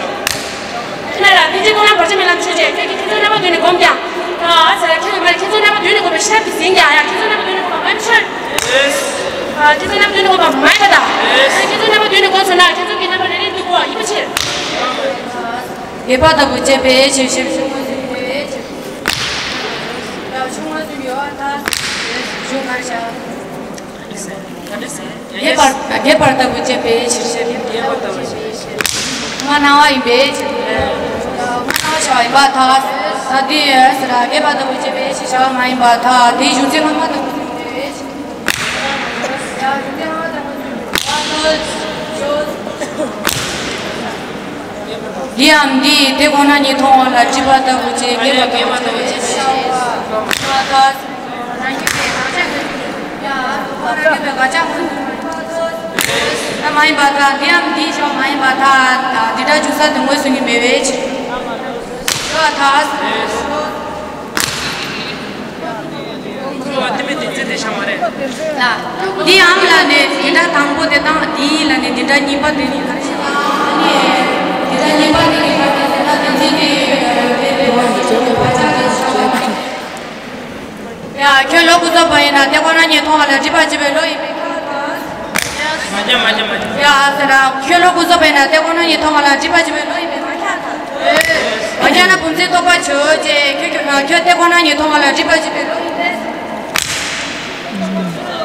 ཁྱེད་རྣམ་པ་ལ་དེ་ཚེ་མཐོང་ལམ་བར་ཆད་མེད་ལམ་ཆོས་ཅན། ཁྱེད་ཀྱིས་ཁྱེད་ཚོ་རྣམ་པ་མདུན་ནས་སྒོམ་ཀྱང་། ཨ་ཟེར་ཁྱེད་ཀྱིས་མ་ཁྱེད་ཚོ་རྣམ་པ་མདུན་ནས་སྒོམ་པའི་ཤེས་རབ་ཀྱིས་ཟིན་ཀྱང་ཡ། ཁྱེད་ཚོ་རྣམ་པ་མདུན་ནས་སྒོམ་པ་མ་ཡིན་པ་ཤར། ཨ་ཁྱེད་ཚོ་རྣམ་པ་མདུན་ནས་སྒོམ་པ་མ་ཡིན་པ་དང་། ཨ་ཁྱེད་ཚོ་རྣམ་པ་མདུན་ནས་སྒོམ་སོང་ན་ཁྱེད་ཚོ་གི་རྣམ་པ་རེ་རེ་འདུག་གོ་ཡིན་པ་ཕྱིར། དགེ་བ་ལྟ་བུ་སྤྱད་པའི་ཕྱིར། ཞེས་གསུངས་པ་ཡིན་པས། གཞུང་གར་བཞག་དགེ་བ་དགེ་བ་ལྟ་བུ་སྤྱད་པའི་ཕྱིར། ཞེས་པའི་ཕྱིར། ང་སྣང་བ་ཡིན་པའི་ཕྱིར། ང་སྣང་བ་བྱ་བ་ཡིན་པར་ཐལ། ད་དེ་ཡོད་ཟེར་ལ་དགེ་བ་ལྟ་བུ་སྤྱད་པའི་ཕྱིར་བྱ་བ་མ་ཡིན་པར་ཐལ། དེའི་གཞུང་ཚིག་སྔ་མ་ལྟ་བུ་སྤྱད་པའི་ཕྱིར། ཡང་གཞུང་ཚིག་སྔ་མ་ལྟ་བུ་སྤྱད་པའི་ཕྱིར། འདིའམ་འདི་དེ་ཁོ་ན་ཉིད་མཐོང་བ་ལ་སྒྲིབ་པ་ལྟ་བུ་སྤྱད། དགེ་བ་ལྟ་བུ་སྤྱད་པའི་ཕྱིར་བྱ་བ་མ་ཡིན་པར་ཐལ། ད་མ་ཡིན་པར་ཐལ། འདིའམ་འདིའི་ཕྱིར་མ་ཡིན་པར་ཐལ། འདི་འདྲ་འཇུག་ས་དེ་མངོན་སུམ་གྱིས་མེད་པའི་ཕྱིར། ཡོད་ཐལ། འདིའམ་ལ་ནི་འདི་འདྲ་དང་པོ་དེ་དང་། འདིའི་ལ་ནི་འདི་འདྲ་གཉིས་པ་དེ་ནི་ག་རེ་ཟེར་ན། འདི་འདྲ་གཉིས་པ་དེ་ནི་ག་རེ་ཟེར་ན། དེ་འཛིན་གྱི་ཡོད་པའི་བར་ཆད་ཀྱི་ཕྱིར་བ་ཅན། ཡ། ཁྱོད་བློ་ཀུན་རྫོབ་པ་ཡིན་ན་དེ་ཁོ་ན་ཉིད་མཐོང་བ་ལ་སྒྲིབ་པ་བྱེད་པའི་བློ་ཡིན་པས་ཁྱབ་པ་དང་། མ་ཁྱབ་མ་ཁྱབ་མ་ཁྱབ། ཡ་ཟེར་ན། ཁྱོད་བློ་ཀུན་རྫོབ་པ་ཡིན་ན་དེ་ཁོ་ན་ཉིད་མཐོང་བ་ལ་སྒྲིབ་པ་བྱེད་པའི་བློ་ཡིན་པས་མ་ཁྱབ་དང་། མ་ཁྱབ་ན་བུམ་འཛིན་རྟོག་པ་ཆོས་ཅན། ཁྱོད་ཁྱོད་ཁྱོད་དེ་ཁོ་ན་ཉིད་མཐོང་བ་ལ་སྒྲིབ་པ་བྱེད་པའི་བློ་ཡིན་ཏེ།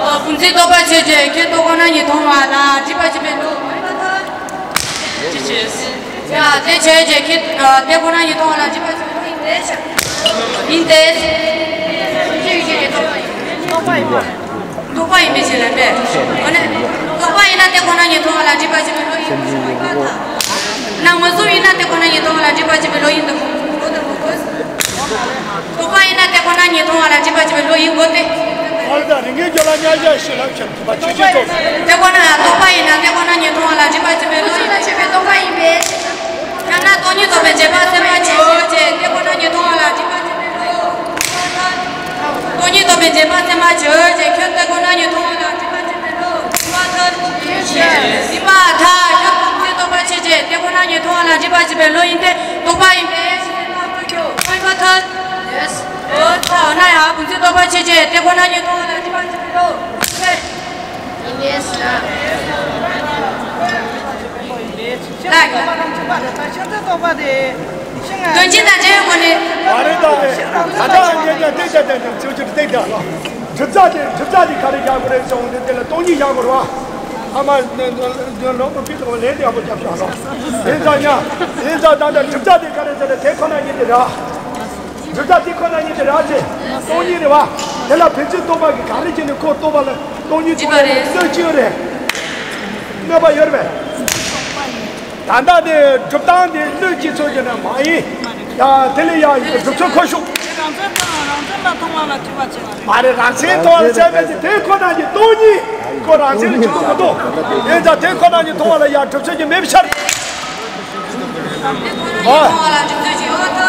ཨ། བུམ་འཛིན་རྟོག་པ་ཆོས་ཅན། ཁྱོད་དེ་ཁོ་ན་ཉིད་མཐོང་བ་ལ་སྒྲིབ་པ་བྱེད་པའི་བློ་མ་ཡིན་པར་ཐལ། ཡ། དེ་ཆོས་ཅན། ཁྱོད་དེ་ཁོ་ན་ཉིད་མཐོང་བ་ལ་སྒྲིབ་པ་བྱེད་པའི་བློ་ཡིན་ཏེ། ཡིན་ཏེ། རྟོག་པ་ཡིན་པའི་ཕྱིར་ལ་སྟེ། འོ་ན། རྟོག་པ་ཡིན་ན་དེ་ཁོ་ན་ཉིད་མཐོང་བ་ལ་སྒྲིབ་པ་བྱེད་པའི་བློ་ཡིན་པར་ཐལ། ན་མངོན་སུམ་ཡིན་ན་དེ་ཁོ་ན་ཉིད་མཐོང་བ་ལ་སྒྲིབ་པ་བྱེད་པའི་བློ་ཡིན་དུ་གོ་དུ་གོ་དགོས། རྟོག་པ་ཡིན་ན་དེ་ཁོ་ན་ཉིད་མཐོང་བ་ལ་སྒྲིབ་པ་བྱེད་པའི་བློ་ཡིན་དགོས་ཏེ། ཨ་ལ་དང་རིགས་ངེས་སྦྱོར་ལ་མཉམ་གཞག་ཞིག་ལ་ཁྱབ་པ་ཆོས་ཅན་ཏོ། དེ་ཁོ་ན་རྟོག་པ་ཡིན་ན་དེ་ཁོ་ན་ཉིད་མཐོང་བ་ལ་སྒྲིབ་པ་བྱེད་པའི་བློ་ཡིན་ན་ཆོས་པའི་རྟོག་པ་ཡིན་པས། ཡང་ན་སྟོང་ཉིད་རྟོགས་པའི་རྗེས་དཔག་སེམས་དཔའ་ཆོས་ཅན། དེ་ཁོ་ན་ཉིད་མཐོང་བ་ལ་སྒྲིབ་པ་བྱེད་པའི་བློ། སྟོང་ཉིད་རྟོགས་པའི་རྗེས་དཔག་སེམས་དཔའ་ཆོས་ཅན། ཁྱོད་དེ་ཁོ་ན་ཉིད་མཐོང་བ་ལ་སྒྲིབ་པ་བྱེད་པའི་བློ། སྒྲིབ་པ་ཐལ། སྒྲིབ་པ་ཐལ། ཁྱོད་བུམ་འཛིན་རྟོག་པ་ཆོས་ཅན། དེ་ཁོ་ན་ཉིད་མཐོང་བ་ལ་སྒྲིབ་པ་བྱེད་པའི་བློ་ཡིན་ཏེ། རྟོག་པ་ཡིན་པས་ཕྱིར་མཐའ་ཁོ་ཁྱོད་མ་ཡིན་པར་ཐལ། འོ་ད་འོ་ན་ཡང་བུམ་འཛིན་རྟོག་པ་ཆོས་ཅན། དེ་ཁོ་ན་ཉིད་མཐོང་བ་ལ་སྒྲིབ་པ་བྱེད་པའི་བློ། ཡིན་པས་ཟེར། ལགས། དོན་སྤྱི་དང་འབྲེལ་བའི་སྒོ་ནས། མ་རེད་ད། ད་ལྟ་ངས་ཀྱང་བལྟས་བལྟས་བལྟས་བལྟས་ཚུལ་གྱིས་བལྟས་བལྟས་ལ། གྲུབ་རྩ་དེ་གྲུབ་རྩ་དེ་ག་རེ་བཞག་དགོས་རེད་ཟེར་བ་དེ་དེ་ལ་སྟོང་ཉིད་བཞག་དགོས་རེད་བ། ཨ་མ་ལོག་པ་ཕི་ཐོག་ལན་དེ་ཡག་པོ་རྒྱབ་ཤག་ལ། ཡིན་ཙང་ཡང་ཡིན་ཙང་ད་ལྟ་གྲུབ་རྩ་དེ་ག་རེ་ཟེར་ན་དེ་ཁོ་ན་ཉིད་དེ་རེད། གྲུབ་རྩ་དེ་ཁོ་ན་ཉིད་དེ་རེད་ཅེ། སྟོང་ཉིད་རེད་བ། དེ་ལ་བེད་སྤྱོད་རྟོག་པ་གིས་ག་རེ་བྱས་ནས་ཁོ་རྟོགས་པ་ལ་སྟོང་ཉིད་རྟོགས་པ་ལ་གནོད་ཀྱི་ཡོད་རེད། གནོད་པ་ཡོད་རེད་པས། ད་ལྟ་དེ་སྒྲུབ་སྟངས་དེ་གནོད་ཀྱི་ཚུལ་གྱིས་ནི་མ་ཡིན། ཡ་དེ་ལས་ཡ་སྒྲུབ་ཚུལ་ཁོ་ཤུགས། རང་མཚན་དང་རང་མཚན་ལ་མཐོང་བ་ལ་སྒྲིབ་པ་བྱེད་པ་རེད། མ་རེད། རང་མཚན་མཐོང་བ་ལ་བྱེད་པའི་དེ་ཁོ་ན་གྱི་སྟོང་ཉིད་ཁོ་རང་མཚན་ལ་གྱུར་པ་མི་འདུག་ཡིན་ཙང་དེ་ཁོ་ན་གྱི་མཐོང་བ་ལ་ཡ་སྒྲུབ་ཚུལ་གྱིས་མེད་པའི་ཕྱིར།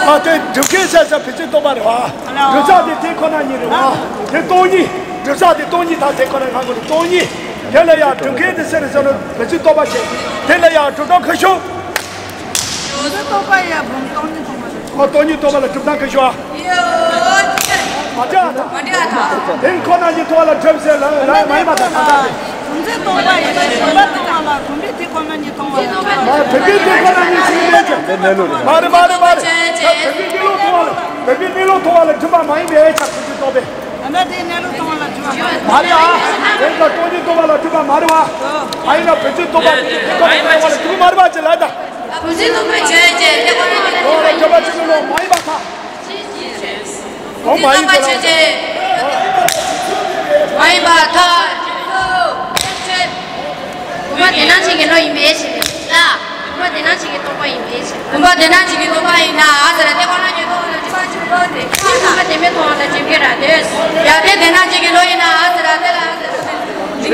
ཨ་དེ་སྒྲུབ་མཁན་ཟེར་ས་བེད་སྤྱོད་རྟོག་པ་རེད་བ། སྒྲུབ་ས་དེ་དེ་ཁོ་ན་ཉིད་རེད་བ། དེ་སྟོང་ཉིད། སྒྲུབ་ས་དེ་སྟོང་ཉིད་དང་དེ་ཁོ་ན་གང་དགོས་རེད། སྟོང་ཉིད། དེ་ལ་ཡང་སྒྲུབ་མཁན་དེ་སེ་རེད་ཟེར་ནས་བེད་སྤྱོད་རྟོག་པ་བྱེད། དེ་ལ་ཡང་སྒྲུབ་སྟངས་ཁ་ཤོག་སྒྲུབ་སྟངས་རྟོག་པ་ཡ་བུམ་སྟོང་ཉིད་མཐོང་བ་རེད། ཁོ་སྟོང་ཉིད་རྟོག་པ་ལ་སྒྲུབ་སྟངས་ཁ་ཤོག་ཨ། མ་འདྲ་ཐག་མ་འདྲ་ཐག་དེ་ཁོ་ན་ཉིད་མཐོང་བ་ལ་སྒྲུབ་ཟེར་ལ་ལ་མ་ཡིན་པ་དང་གང་འདྲ་རེད། བུམ་འཛིན་རྟོག་པ་ཡིན་ན་བུམ་པ་དེ་ཁོ་ན་ཉིད་མཐོང་བ་ལ་སྒྲུབ་པ་མ་བུམ་པའི་དེ་ཁོ་ན་ཉིད་ཟེར་མེད་ཅེས། མ་རེད་མ་རེད་མ་རེད། ད་བུམ་པའི་གནས་ལུགས་མཐོང་བ་ལ་བུམ་པའི་གནས་ལུགས་མཐོང་བ་ལ་སྒྲུབ་པ་མ་ཡིན་པའི་ཆ་བུམ་འཛིན་རྟོག་པས། ཨ་ན་དེའི་གནས་ལུགས་མཐོང་བ་ལ་སྒྲུབ་པ་མ་རེད། མ་རེད་ཨ། དེ་ལྟར་སྟོང་ཉིད་རྟོག་པ་ལ་སྒྲུབ་པ་མ་རེད་བ། ཨ་ཡིན་ན་བུམ་འཛིན་རྟོག་པ་དེ་ཁོ་ན་ཉིད་མཐོང་བ་ལ་སྒྲུབ་པ་མ་རེད་བ་ཅེས་ལབ་ད། བུམ་འཛིན་རྟོག་པའི་ཆོས་ཅན་དེ་ཁོ་ན་ཉིད་མཐོང་བ་ལ་སྒྲུབ་པ་ཅེས་ལབ་མ་ཡིན་པ་དང་། འོ་མ་ཡིན་པ་ལ། མ་ཡིན་པ་ཐལ། བུམ་པ་དེ་སྣང་བྱེད་ཀྱི་བློ་ཡིན་པའི་ཕྱིར། ལ། བུམ་པ་དེ་སྣང་བྱེད་ཀྱི་རྟོག་པ་ཡིན་པའི་ཕྱིར། བུམ་པ་དེ་སྣང་བྱེད་ཀྱི་རྟོག་པ་ཡིན་ན་ཨ་ཟེར་དེ་ཁོ་ན་ཉིད་མཐོང་བ་ལ་སྒྲིབ་པ་ཆེན་པོ་དེ་ཁྱབ་པ་དང་། བུམ་པ་དེ་མེད་མཐོང་བ་ལ་སྒྲིབ་ཀྱི་ར་དེ། ཡ་དེ་དེ་སྣང་བྱེད་ཀྱི་བློ་ཡིན་ན་ཨ་ཟེར་དེ་ལ་ཨ་ཟེར།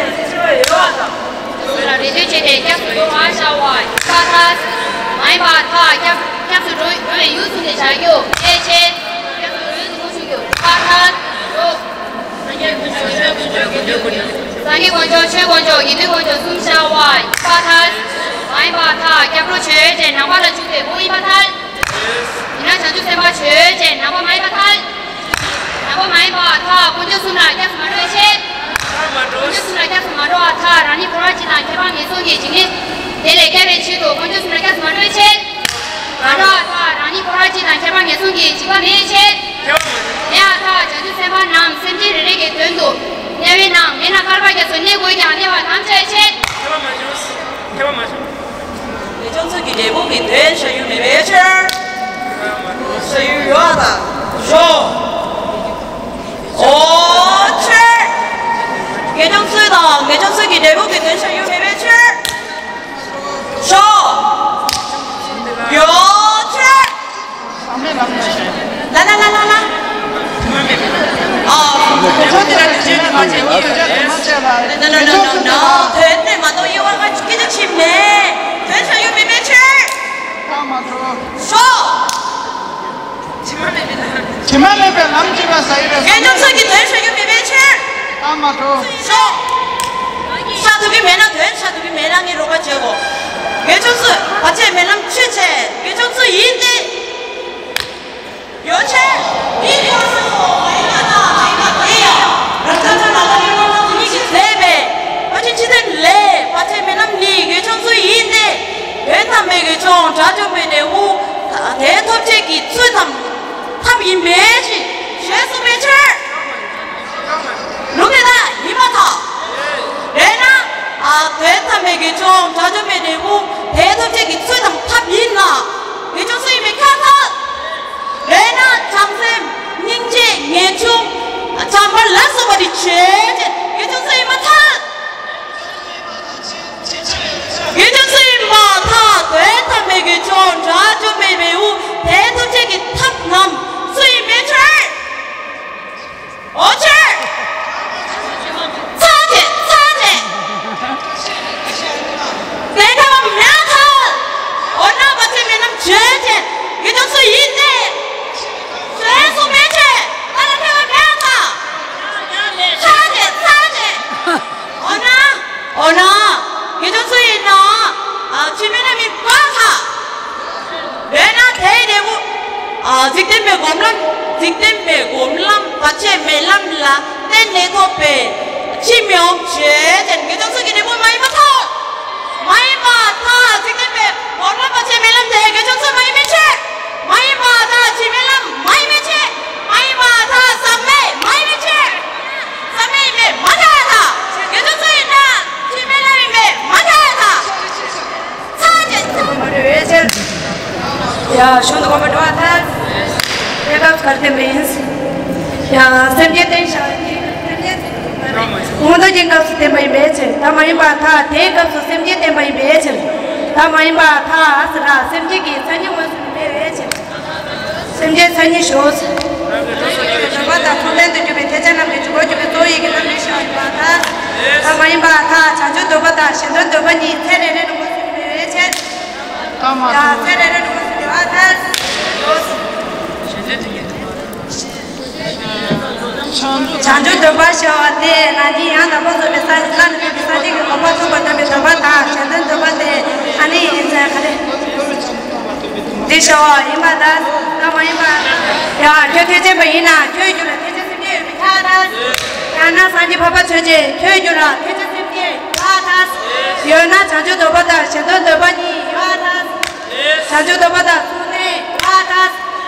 ཡང་སྲིད་ཕྱི་མ་ཡོད་པ་དང་། ལ་རེ་ལྟོས་བྱས་ཏེ་སྐྱབས་སུ་འགྲོ་བར་བྱ་བ། ཡིན་པར་ཐལ། མ་ཡིན་པར་ཐལ། སྐྱབས་སྐྱབས་སུ་འགྲོ་འགྲོ་བའི་ཡུལ་གསུམ་དེ་བྱ་རྒྱུ། ཕལ་ཆེར་སྐྱབས་སུ་འགྲོ་ཡུལ་དུ་མ་བྱུང་རྒྱུ། ཡིན་པར་ཐལ། འགྲོ། སངས་རྒྱས་དཀོན་མཆོག་ཆོས་དཀོན་མཆོག་དགེ་འདུན་དཀོན་མཆོག་གསུམ་བྱ་བ། ཡིན་པར་ཐལ། མ་ཡིན་པར་ཐལ། སྐྱབས་འགྲོ་བྱེད་ཅེས་ནང་པ་ལ་འཇུག་པའི་སྒོ་ཡིན་པར་ཐལ། ཡིན་ན་བྱང་ཆུབ་སེམས་དཔའ་བྱེད་ཅེས་ནང་པ་མ་ཡིན་པར་ཐལ། ནང་པ་མ་ཡིན་པར་ཐལ། དཀོན་མཆོག་གསུམ་ལ་སྐྱབས་སུ་མ་འགྲོ་བའི་ཕྱིར། དཀོན་མཆོག་གསུམ་ལ་སྐྱབས་ རང་ཉིད་འཁོར་བ་སྤྱི་དང་ཁྱད་པར་ངན་སོང་གི་འཇིགས་ནད་དེ་ལས་སྐྱོབ་པའི་ཆེད་དུ་དཀོན་མཆོག་གསུམ་ལ་སྐྱབས་སུ་མ་འགྲོ་བའི་ཕྱིར། མ་འགྲོ་བ་དག་རང་ཉིད་འཁོར་བ་སྤྱི་དང་ཁྱད་པར་ངན་སོང་གི་འཇིགས་པ་མེད་པའི་ཕྱིར། མེད་པ་དག་བྱང་ཆུབ་སེམས་དཔའ་རྣམས་སེམས་ཅན་རེ་རེ་གི་དོན་དུ་གནས་པའི་ནང་མེད་ན་བསྐལ་པ་རྒྱ་མཚོ་གནས་དགོས་ཀྱང་གནས་པ་ཐམས་ཅད་ཕྱིར། ངེས་ཅན་ཚུལ་གྱི་འབྲས་བུ་གི་དོན་བྱ་རྒྱུ་མེད་པའི་ཕྱིར། བྱ་རྒྱུ་ཡོད་དང་ཞོག་འོ་ཕྱིར། ངེས་ཅན་ཚུལ་དང་ངེས་ཅན་ཚུལ་གྱི་འབྲས་བུ་གི་དོན་བྱ་རྒྱུ་མེད་པའི་ཕྱིར། ཞོག་ཡོད་ཕྱིར། ལ་ལ་ལ་ལ་ལ། ཨ། ནོ་ནོ་ནོ་ནོ། དོན་དེ་མ་གཏོགས་དབྱེ་བ་ཁ་སྐད་ཆ་ཕྱིན་མེད། དོན་བྱ་རྒྱུ་མེད་པའི་ཕྱིར། ཞོག་དྲི་མ་མེད་པའི་ལམ་སྒྲིབ་པ་ཟ་ཡི་རེད། ངེས་ཅན་ཚུལ་གྱི་དོན་བྱ་རྒྱུ་མེད་པའི་ཕྱིར། ཨ་མ་ཐོ། ཤོག་ཤ་དུ་གི་མེད་ན་དོན་ཤ་དུ་གི་མེད་ན་ངས་རོགས་པ་བྱེད་གོ། ངེས་ཅན་ཚུལ་བར་ཆད་མེད་ལམ་ཆོས་བྱེད། ངེས་ཅན་ཚུལ་ཡིན་ཏེ། ཡོད་ཆེ། ཡིན་ཡོད་སོ། མ་ཡིན་པ་དང་མ་ཡིན་པ་དེ་ཡང་། རབ་ཐབས་ལ་ལ་ཡོད་པ་དེ་ཉིད་ཀྱིས་ཟད་པས། ཕར་ཕྱིན་ཕྱི་བདེ་ལས་བར་ཆད་མེད་ལམ་ནི་ངེས་ཅན་ཚུལ་ཡིན་ཏེ། དོན་དམ་པའི་ངེས་ཅན་དགྲ་བཅོམ་པའི་འབྲས་བུ་དེ་ཐོབ་བྱེད་ཀྱི་ཚུལ་དང་ཐབས་ཡིན་པའི་ཕྱིར་ཞེས་གསུངས་པའི་ཕྱིར། ལུགས་དེ་དག་ཡིན་པར་ཐལ། རེད་ན། ཨ་དོན་དམ་པའི་ངེས་ཅན་དགྲ་བཅོམ་པའི་འབྲས་བུ་དེ་ཐོབ་བྱེད་ཀྱི་ཚུལ་དང་ཐབས་ཡིན་ལ། ངེས་ཅན་ཚུལ་ཡིན་པས་ཁྱབ་ཐལ། རེད་ན་བྱང་སེམས་སྙིང་རྗེ་ངེས་འབྱུང་བྱམས་པ་ལ་སོགས་པ་དེ་ཆོས་ཅན། ངེས་ཅན་ཚུལ་ཡིན་པར་ཐལ། ངེས་ཅན་ཚུལ་ཡིན་པར་ཐལ། དོན་དམ་པའི་ངེས་ཅན་དགྲ་བཅོམ་པའི་འབྲས་བུ་དེ་ཐོབ་བྱེད་ཀྱི་ཐབས་རྣམས་ཚུལ་ཡིན་པའི་ཕྱིར། འོ་ཕྱིར། ཚར་བཅད་ཚར་བཅད། དེ་ལྟ་བ་མེད་ཐལ། འོ་ན་བར་ཆད་མེད་ལམ་ཆོས་ཅན། ངེས་ཅན་ཚུལ་ཡིན་ཏེ། ཞེས་གསུངས་པའི་ཕྱིར། ད་ལ་ཐལ་བ་མེད་ཐལ། ཚར་བཅད་ཚར་བཅད། འོ་ན། འོ་ན། ངེས་ཅན་ཚུལ་ཡིན་ན། ཨ་ཆོས་མེད་ན་མི་འགོག་ཐལ། རེད་ན་དེའི་འབྲས་བུ། ཨ་འཇིག་རྟེན་པའི་སྒོམ་ལམ། འཇིག་རྟེན་པའི་སྒོམ་ལམ་བར་ཆད་མེད་ལམ་ལ་བརྟེན་ནས་ཐོབ་པའི་ཕྱིར་མི་འོང་ཞེས་ཅན་ངེས་ཅན་ཚུལ་གྱི་འབྲས་བུ་མ་ཡིན་པར་ཐལ། མ་ཡིན་པར་ཐལ། འཇིག་རྟེན་པའི་སྒོམ་ལམ་བར་ཆད་མེད་ལམ་དེ་ངེས་ཅན་ཚུལ་མ་ཡིན་པའི་ཕྱིར། མ་ཡིན་པར་ཐལ། ཆོས་མེད་ལམ་མ་ཡིན་པའི་ཕྱིར། མ་ཡིན་པར་ཐལ། ཟག་མེད་མ་ཡིན་པའི་ཕྱིར། ཟག་མེད་ཡིན་པས་མ་ཐལ་ཐལ། ངེས་ཅན་ཚུལ་ཡིན་ན། ཆོས་མེད་ལམ་ཡིན་པས་མ་ཐལ་ཐལ། ཚར་བཅད་ཚར་བཅད། ཡ་གཞུང་དུ་གོམས་པ་འགྲོ་བ་ཐལ། དེ་སྐབས་སུ་ག་རེ་བསྟན་པ་ཡིན། ཡ་སེམས་བསྐྱེད་བསྟན་བཞག་སྟེ། སྔོན་བདག་རྐྱེན་སྐབས་སུ་བསྟན་པ་ཡིན་པའི་ཕྱིར། ད་མ་ཡིན་པར་ཐལ། དེའི་སྐབས་སུ་སེམས་བསྐྱེད་བསྟན་པ་ཡིན་པའི་ཕྱིར། ད་མ་ཡིན་པར་ཐལ་ཟེར་ར། སེམས་བསྐྱེད་ཀྱི་མཚན་ཉིད་མངོན་སུམ་དུ་སྨྲས་པའི་ཕྱིར། སེམས་བསྐྱེད་མཚན་ཉིད་ཞོག་འདོད་པ་དང་མཚུངས་ལྡན་དུ་གྱུར་པའི་ཐེག་ཆེན་རྣམས་ཀྱི་འཇུག་པར་གྱུར་པའི་གཙོ་བོ་ཡི་གེ་རྣམ་སྨིན་ཞེས་པ་ཡིན་པར་ཐལ། ད་མ་ཡིན་པར་ཐལ། བྱང་ཆུབ་འདོད་པ་དང་གཞན་དོན་འདོད་པ་གཉིས་ཚེ་རེ་རེ་ནས་མངོན་སུམ་དུ་སྨྲས་པའི་ཕྱིར། ད་མ་ཡང་ཐལ། ཚེ་རེ་རེ་ནས་མངོན་སུམ་དུ་སྨྲས་པ་ཡིན་པར་ཐལ། བྱང་ཆུབ་འདོད་པ་ཞེས་པ་དེ་རང་ཉིད་ཡང་དག་པར་རྫོགས་པའི་སངས་རྒྱས་བླ་ན་མེད་པའི་སངས་རྒྱས་ཀྱི་གོ་འཕང་ཐོབ་པར་འདོད་པའི་འདོད་པ་དང་། གཞན་དོན་འདོད་པ་དེ་ཨ་ནི་ཡིན་ཚད་ག་རེ། འདི་ཞེས་པ་ཡིན་པར་ཐལ། ད་མ་ཡིན་པ། ཡང་ཁྱོད་ཐེག་ཆེན་པ་ཡིན་ན་ཁྱོད་རྒྱུད་ལ་ཐེག་ཆེན་སེམས་བསྐྱེད་ཡོད་པས་ཁྱབ་པར་ཐལ། ཡང་ན་སངས་རྒྱས་འཕགས་པ་ཆོས་ཅན། ཁྱོད་རྒྱུད་ལ་ཐེག་ཆེན་སེམས་བསྐྱེད་ཡོད་པར་ཐལ། ཡོད་ན་བྱང་ཆུབ་འདོད་པ་དང་གཞན་དོན་འདོད་པ་གཉིས་ཡོད་པར་ཐལ། བྱང་ཆུབ་འདོད་པ་དང་མཚུངས་ལྡན་ཡོད་པར་ཐལ།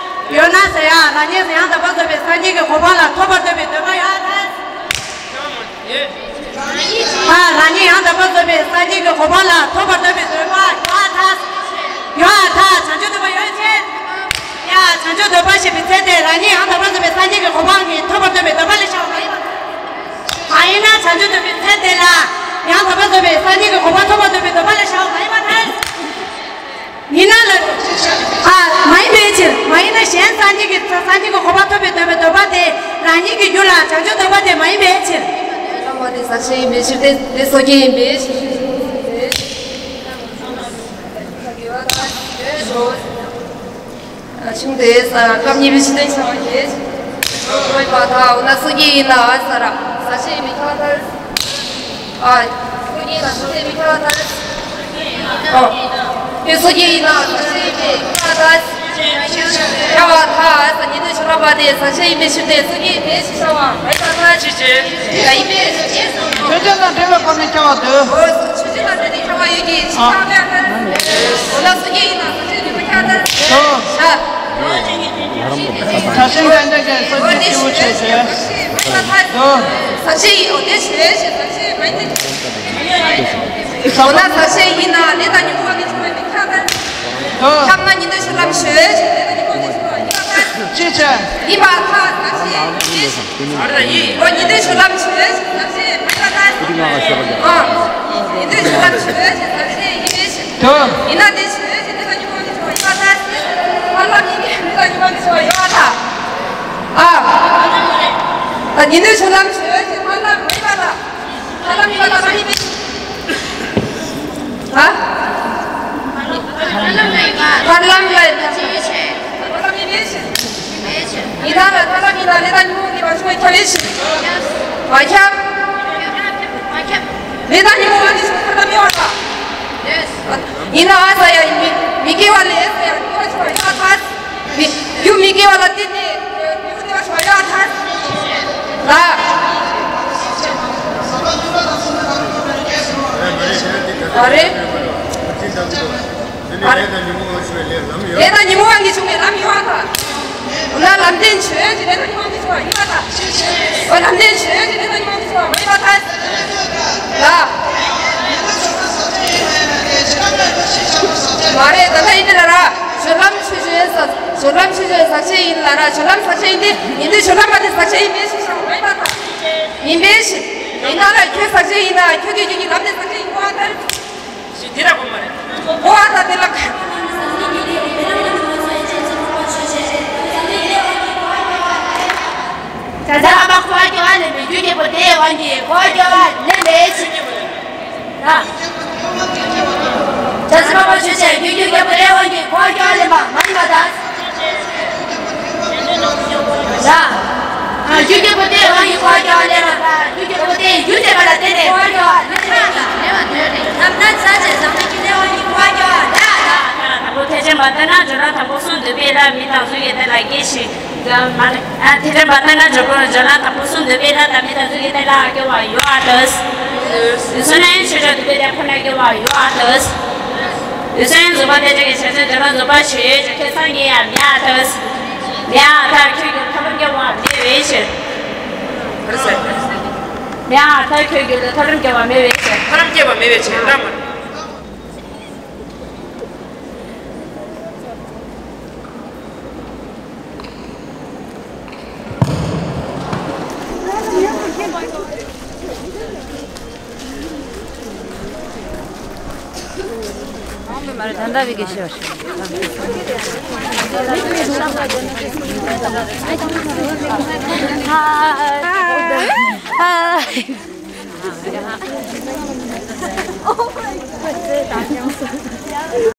ཡོད་ན་ཟེར་ཡ། རང་ཉིད་ཡང་དག་པར་རྫོགས་པའི་སངས་རྒྱས་ཀྱི་གོ་འཕང་ལ་ཐོབ་པར་འདོད་པའི་འདོད་པ་ཡོད་པར་ཐལ། ཨ། རང་ཉིད་ཡང་དག་པར་རྫོགས་པའི་སངས་རྒྱས་ཀྱི་གོ་འཕང་ལ་ཐོབ་པར་འདོད་པའི་འདོད་པ་ཡོད་པར་ཐལ། ཡོད་པར་ཐལ། བྱང་ཆུབ་འདོད་པ་ཡོད་ཚེ། ཡ། བྱང་ཆུབ་འདོད་པ་ཞེས་པའི་ཚེ་དེ་རང་ཉིད་ཡང་དག་པར་རྫོགས་པའི་སངས་རྒྱས་ཀྱི་གོ་འཕང་གི་ཐོབ་པར་འདོད་པའི་འདོད་པ་ལ་བྱ་བ་མ་ཡིན་པར་ཐལ། མ་ཡིན་ན་བྱང་ཆུབ་འདོད་པའི་ཚེ་དེ་ལ་ཡང་དག་པར་རྫོགས་པའི་སངས་རྒྱས་ཀྱི་གོ་འཕང་ཐོབ་པར་འདོད་པའི་འདོད་པ་ལ་བྱ་བ་མ་ཡིན་པར་ཐལ། ཡིན་ན་ལ། ཨ། མ་ཡིན་པའི་ཕྱིར། མ་ཡིན་ན་གཞན་སངས་རྒྱས་ཀྱི་སངས་རྒྱས་ཀྱི་གོ་འཕང་ཐོབ་པའི་འདོད་པའི་འདོད་པ་དེ་རང་ཉིད་ཀྱི་རྒྱུད་ལ་བྱང་ཆུབ་འདོད་པ་དེ་མ་ཡིན་པའི་ཕྱིར། ལམ་པ་དེ་ཟག་བཅས་ཡིན་པའི་ཕྱིར་ཏེ། དེ་སོ་སྐྱེ་ཡིན་པའི་ཕྱིར། དགེ་བ་དང་ཞོ། ཆུང་དེ་ས་སྐབས་གཉིས་པའི་ཕྱི་དོན་བྱ་བ་ཡིན། འོན་པ་ད་འོ་ན་སོ་སྐྱེ་ཡིན་ན་ཨ་ས་ར་ཟག་བཅས་ཡིན་པའི་ཁྱབ་པར་ཐལ། ཨ། སོ་སྐྱེ་ཡིན་ན་ཟག་བཅས་མི་ཁྱབ་པར་ཐལ། ཨ། དེ་སོ་སྐྱེ་ཡིན་ན་ཟག་བཅས་ཡིན་པའི་ཁྱབ་པར་ཐལ། ཁྱབ་པར་ཐལ། ཉན་ཐོས་ཕྱོགས་རིས་པ་དེ་ཟག་བཅས་ཡིན་པའི་ཕྱིར་ཏེ། སངས་རྒྱས་ཡིན་པའི་ཕྱིར་ཞེས་པ་མ་ཡིན་པར་ཐལ། ཅི་ཕྱིར། ཡིན་པའི་ཕྱིར་ཞེས་སོ། ཆོས་ཅན་དང་འབྲེལ་བའི་སྒོ་ནས་ཁྱབ་པར་འདོད། འོ་ཆོས་ཅན་དང་འབྲེལ་ཏེ་ཁྱབ་པ་ཡོད་ཀྱི་ཕྱིར་ཁྱབ་པར་ཐལ། འོ་ན་སངས་རྒྱས་ཡིན་ན་ཟག་བཅས་ཡིན་པར་ཁྱབ་པར་ཐལ། ཨོ། བྱ་བྱེད་དཔལ་ལྡན་གྱི་སངས་རྒྱས་སྐྱེས་བུ་ཆོས་ཅན། ཨོ། ཟག་བཅས་ཡིན། འོ་དེ་ཆོས་ཅན་ཟག་བཅས་མ་ཡིན་ཏེ། འོ་ན་ཟག་བཅས་ཡིན་ན་ལས་དང་ཉོན་མོངས་པ་གི་ཆོས་ཡིན་པར་ཁྱབ་པར་ཐལ། ཁྱབ་ན་ཉན་ཐོས་སྤྱོད་ལམ་ཆོས་ཅན། ལས་དང་ཉོན་མོངས་པ་གི་ཆོས་ཡིན་པར་ཐལ། ཅི་ཕྱིར། ཡིན་པར་ཐལ། ཟག་བཅས་ཡིན་པའི་ཕྱིར། འོ་ཉན་ཐོས་སྤྱོད་ལམ་ཆོས་ཅན། ཟག་བཅས་མ་ཡིན་པར་ཐལ། ཨ། ཉན་ཐོས་སྤྱོད་ལམ་ཆོས་ཅན། ཟག་བཅས་ཡིན་པའི་ཕྱིར། དོ། ཡིན་ན་དེ་ཆོས་ཅན། ལས་དང་ཉོན་མོངས་པ་གི་ཆོས་ཡིན་པར་ཐལ། ཐར་ལམ་ཡིན་གྱི་ལས་དང་ཉོན་མོངས་པ་གི་ཆོས་ཡོད་པར་ཐལ། ཨ། ད་ཉན་ཐོས་སྤྱོད་ལམ་ཆོས་ཅན། ཐར་ལམ་མ་ཡིན་པར་ཐལ། ཐར་ལམ་ཡིན་པར་ཐལ། མ་ཡིན་པའི་ཕྱིར། ཧ། ཐར་ལམ་ལ་ཡིན་པ། ཐར་ལམ་ཡིན་པའི་ཕྱིར། ཡིན་ན་ལ་ཐར་ལམ་ཡིན་ན་ལས་དང་ཉོན་མོངས་པ་གི་ཆོས་ཁྱབ་པའི་ཕྱིར། མ་ཁྱབ། ལས་དང་ཉོན་མོངས་པ་གི་ཆོས་ཐར་ལམ་ཡོད་པར་ཐལ། ཡིན་ན་ཨ་ས་ཡ་མི་མི་སྐྱེ་བ་ལས་ས་ཡ་སྐྱེ་བ་ཆོས་ཡོད་པར་ཐལ། མི་རྒྱུ་མི་སྐྱེ་བ་ལ་བརྟེན་ནས་མི་སྐྱེ་བ་ཆོས་ཡོད་པར་ཐལ། ལ། ཨ་རེ། ལས་དང་ཉོན་མོངས་པ་གི་ཆོས་ལས་ལམ་ཡོད་པར་ཐལ། འོ་ན་ལམ་བདེན་ཆོས་ཅན། ལས་དང་ཉོན་མོངས་པ་གི་ཆོས་ཡིན་པར་ཐལ། འོ་ལམ་བདེན་ཆོས་ཅན། ལས་དང་ཉོན་མོངས་པ་གི་ཆོས་མ་ཡིན་པར་ཐལ། ལ། མ་རེད། ད་ལྟ་ཡིན་ཏེ་ལ་ར། སྤྱོད་ལམ་ཆོས་ཅན། ཟག་སྤྱོད་ལམ་ཆོས་ཅན་ཟག་བཅས་ཡིན་ལ་ར། སྤྱོད་ལམ་ཟག་བཅས་ཡིན་ཏེ། ཡིན་ཏེ་སྤྱོད་ལམ་པ་དེ་ཟག་བཅས་ཡིན་པའི་ཕྱིར་ཞེས་པ་མ་ཡིན་པར་ཐལ། ཡིན་པའི་ཕྱིར། ཡིན་ན་ལ་ཁྱོད་ཟག་བཅས་ཡིན་ན་ཁྱོད་ཀྱི་རྒྱུད་ཀྱི་ལམ་དེ་ཟག་བཅས་ཡིན་པར་ཐལ། ཞེས་དེ་ལ་གོ་མ་རེད། གོ་བ་དང་དེ་ལ། བྱ་བྱེད་པ་འཁོར་བ་སྐྱེ་བ་ལེན་པའི་རྒྱུ་སྐྱེས་བུ་དེའི་དབང་གིས་འཁོར་བ་སྐྱེ་བ་ལེན་པའི་ཕྱིར། བྱ་བྱེད་པ་འཁོར་བ་སྐྱེ་བ་ལེན་པའི་རྒྱུ་སྐྱེས་བུ་དེའི་དབང་གིས་འཁོར་བ་སྐྱེ་བ་ལེན་པ་མ་ཡིན་པར་ཐལ། ལ། ཨ། རྒྱུ་སྐྱེས་བུ་དེའི་དབང་གིས་འཁོར་བ་སྐྱེ་བ་ལེན་པ་དང་། རྒྱུ་སྐྱེས་བུ་དེའི་རྒྱུ་བྱས་པ་ལ་བརྟེན་ནས་འཁོར་བ་སྐྱེ་བ་ལེན་པ་དང་། ལེན་པ་དོན་རེད། ཐབས་ལ་བྱ་བྱེད་ཟག་མེད་ཀྱི་ལས་དབང་གིས་འཁོར་བ་སྐྱེ་བ་ལེན་པ་དང་། དང་པོ་ཐེག་ཆེན་པ་ལྟར་ན་སྦྱོར་ལམ་དང་པོ་གསུམ་འདོད་པས་ན་མི་དང་གཟུགས་ཀྱི་རྟེན་ལ་སྐྱེ་ཞིང་། མ་རེད། ཨ། ཐེག་ཆེན་པ་ལྟར་ན་སྦྱོར་སྦྱོར་ལམ་དང་པོ་གསུམ་འདོད་པས་ན་ད་མི་དང་གཟུགས་ཀྱི་རྟེན་ལ་སྐྱེ་བ་ཡོད་པར་ཐལ། དེ་ཚོ་ནི་ཆོས་ཅན་འདོད་པའི་རྟེན་ཁོ་ན་སྐྱེ་བ་ཡོད་པར་ཐལ། དེ་ཚོ་ནི་རྫོགས་པ་དེ་ཅན་གྱི་ཆོས་ཅན་སྦྱོར་ལམ་རྫོགས་པ་ཞིག་ཡོད་ཀྱང་ཁྱོད་སངས་རྒྱས་ཡང་མེད་པར་ཐལ། མེད་པར་ཐལ། ཁྱོད་ཀྱི་མཐར་ཐུག་སྐྱེ་བ་མེད་པའི་ཕྱིར། མེད་པར་ཐལ། ཁྱོད་ཀྱི་མཐར་ཐུག་སྐྱེ་བ་མེད་པའི་ཕྱིར། མཐར་ཐུག་སྐྱེ་བ་མེད་པའི་ཕྱིར་འདྲ་མ་རེད། Hi. Hi.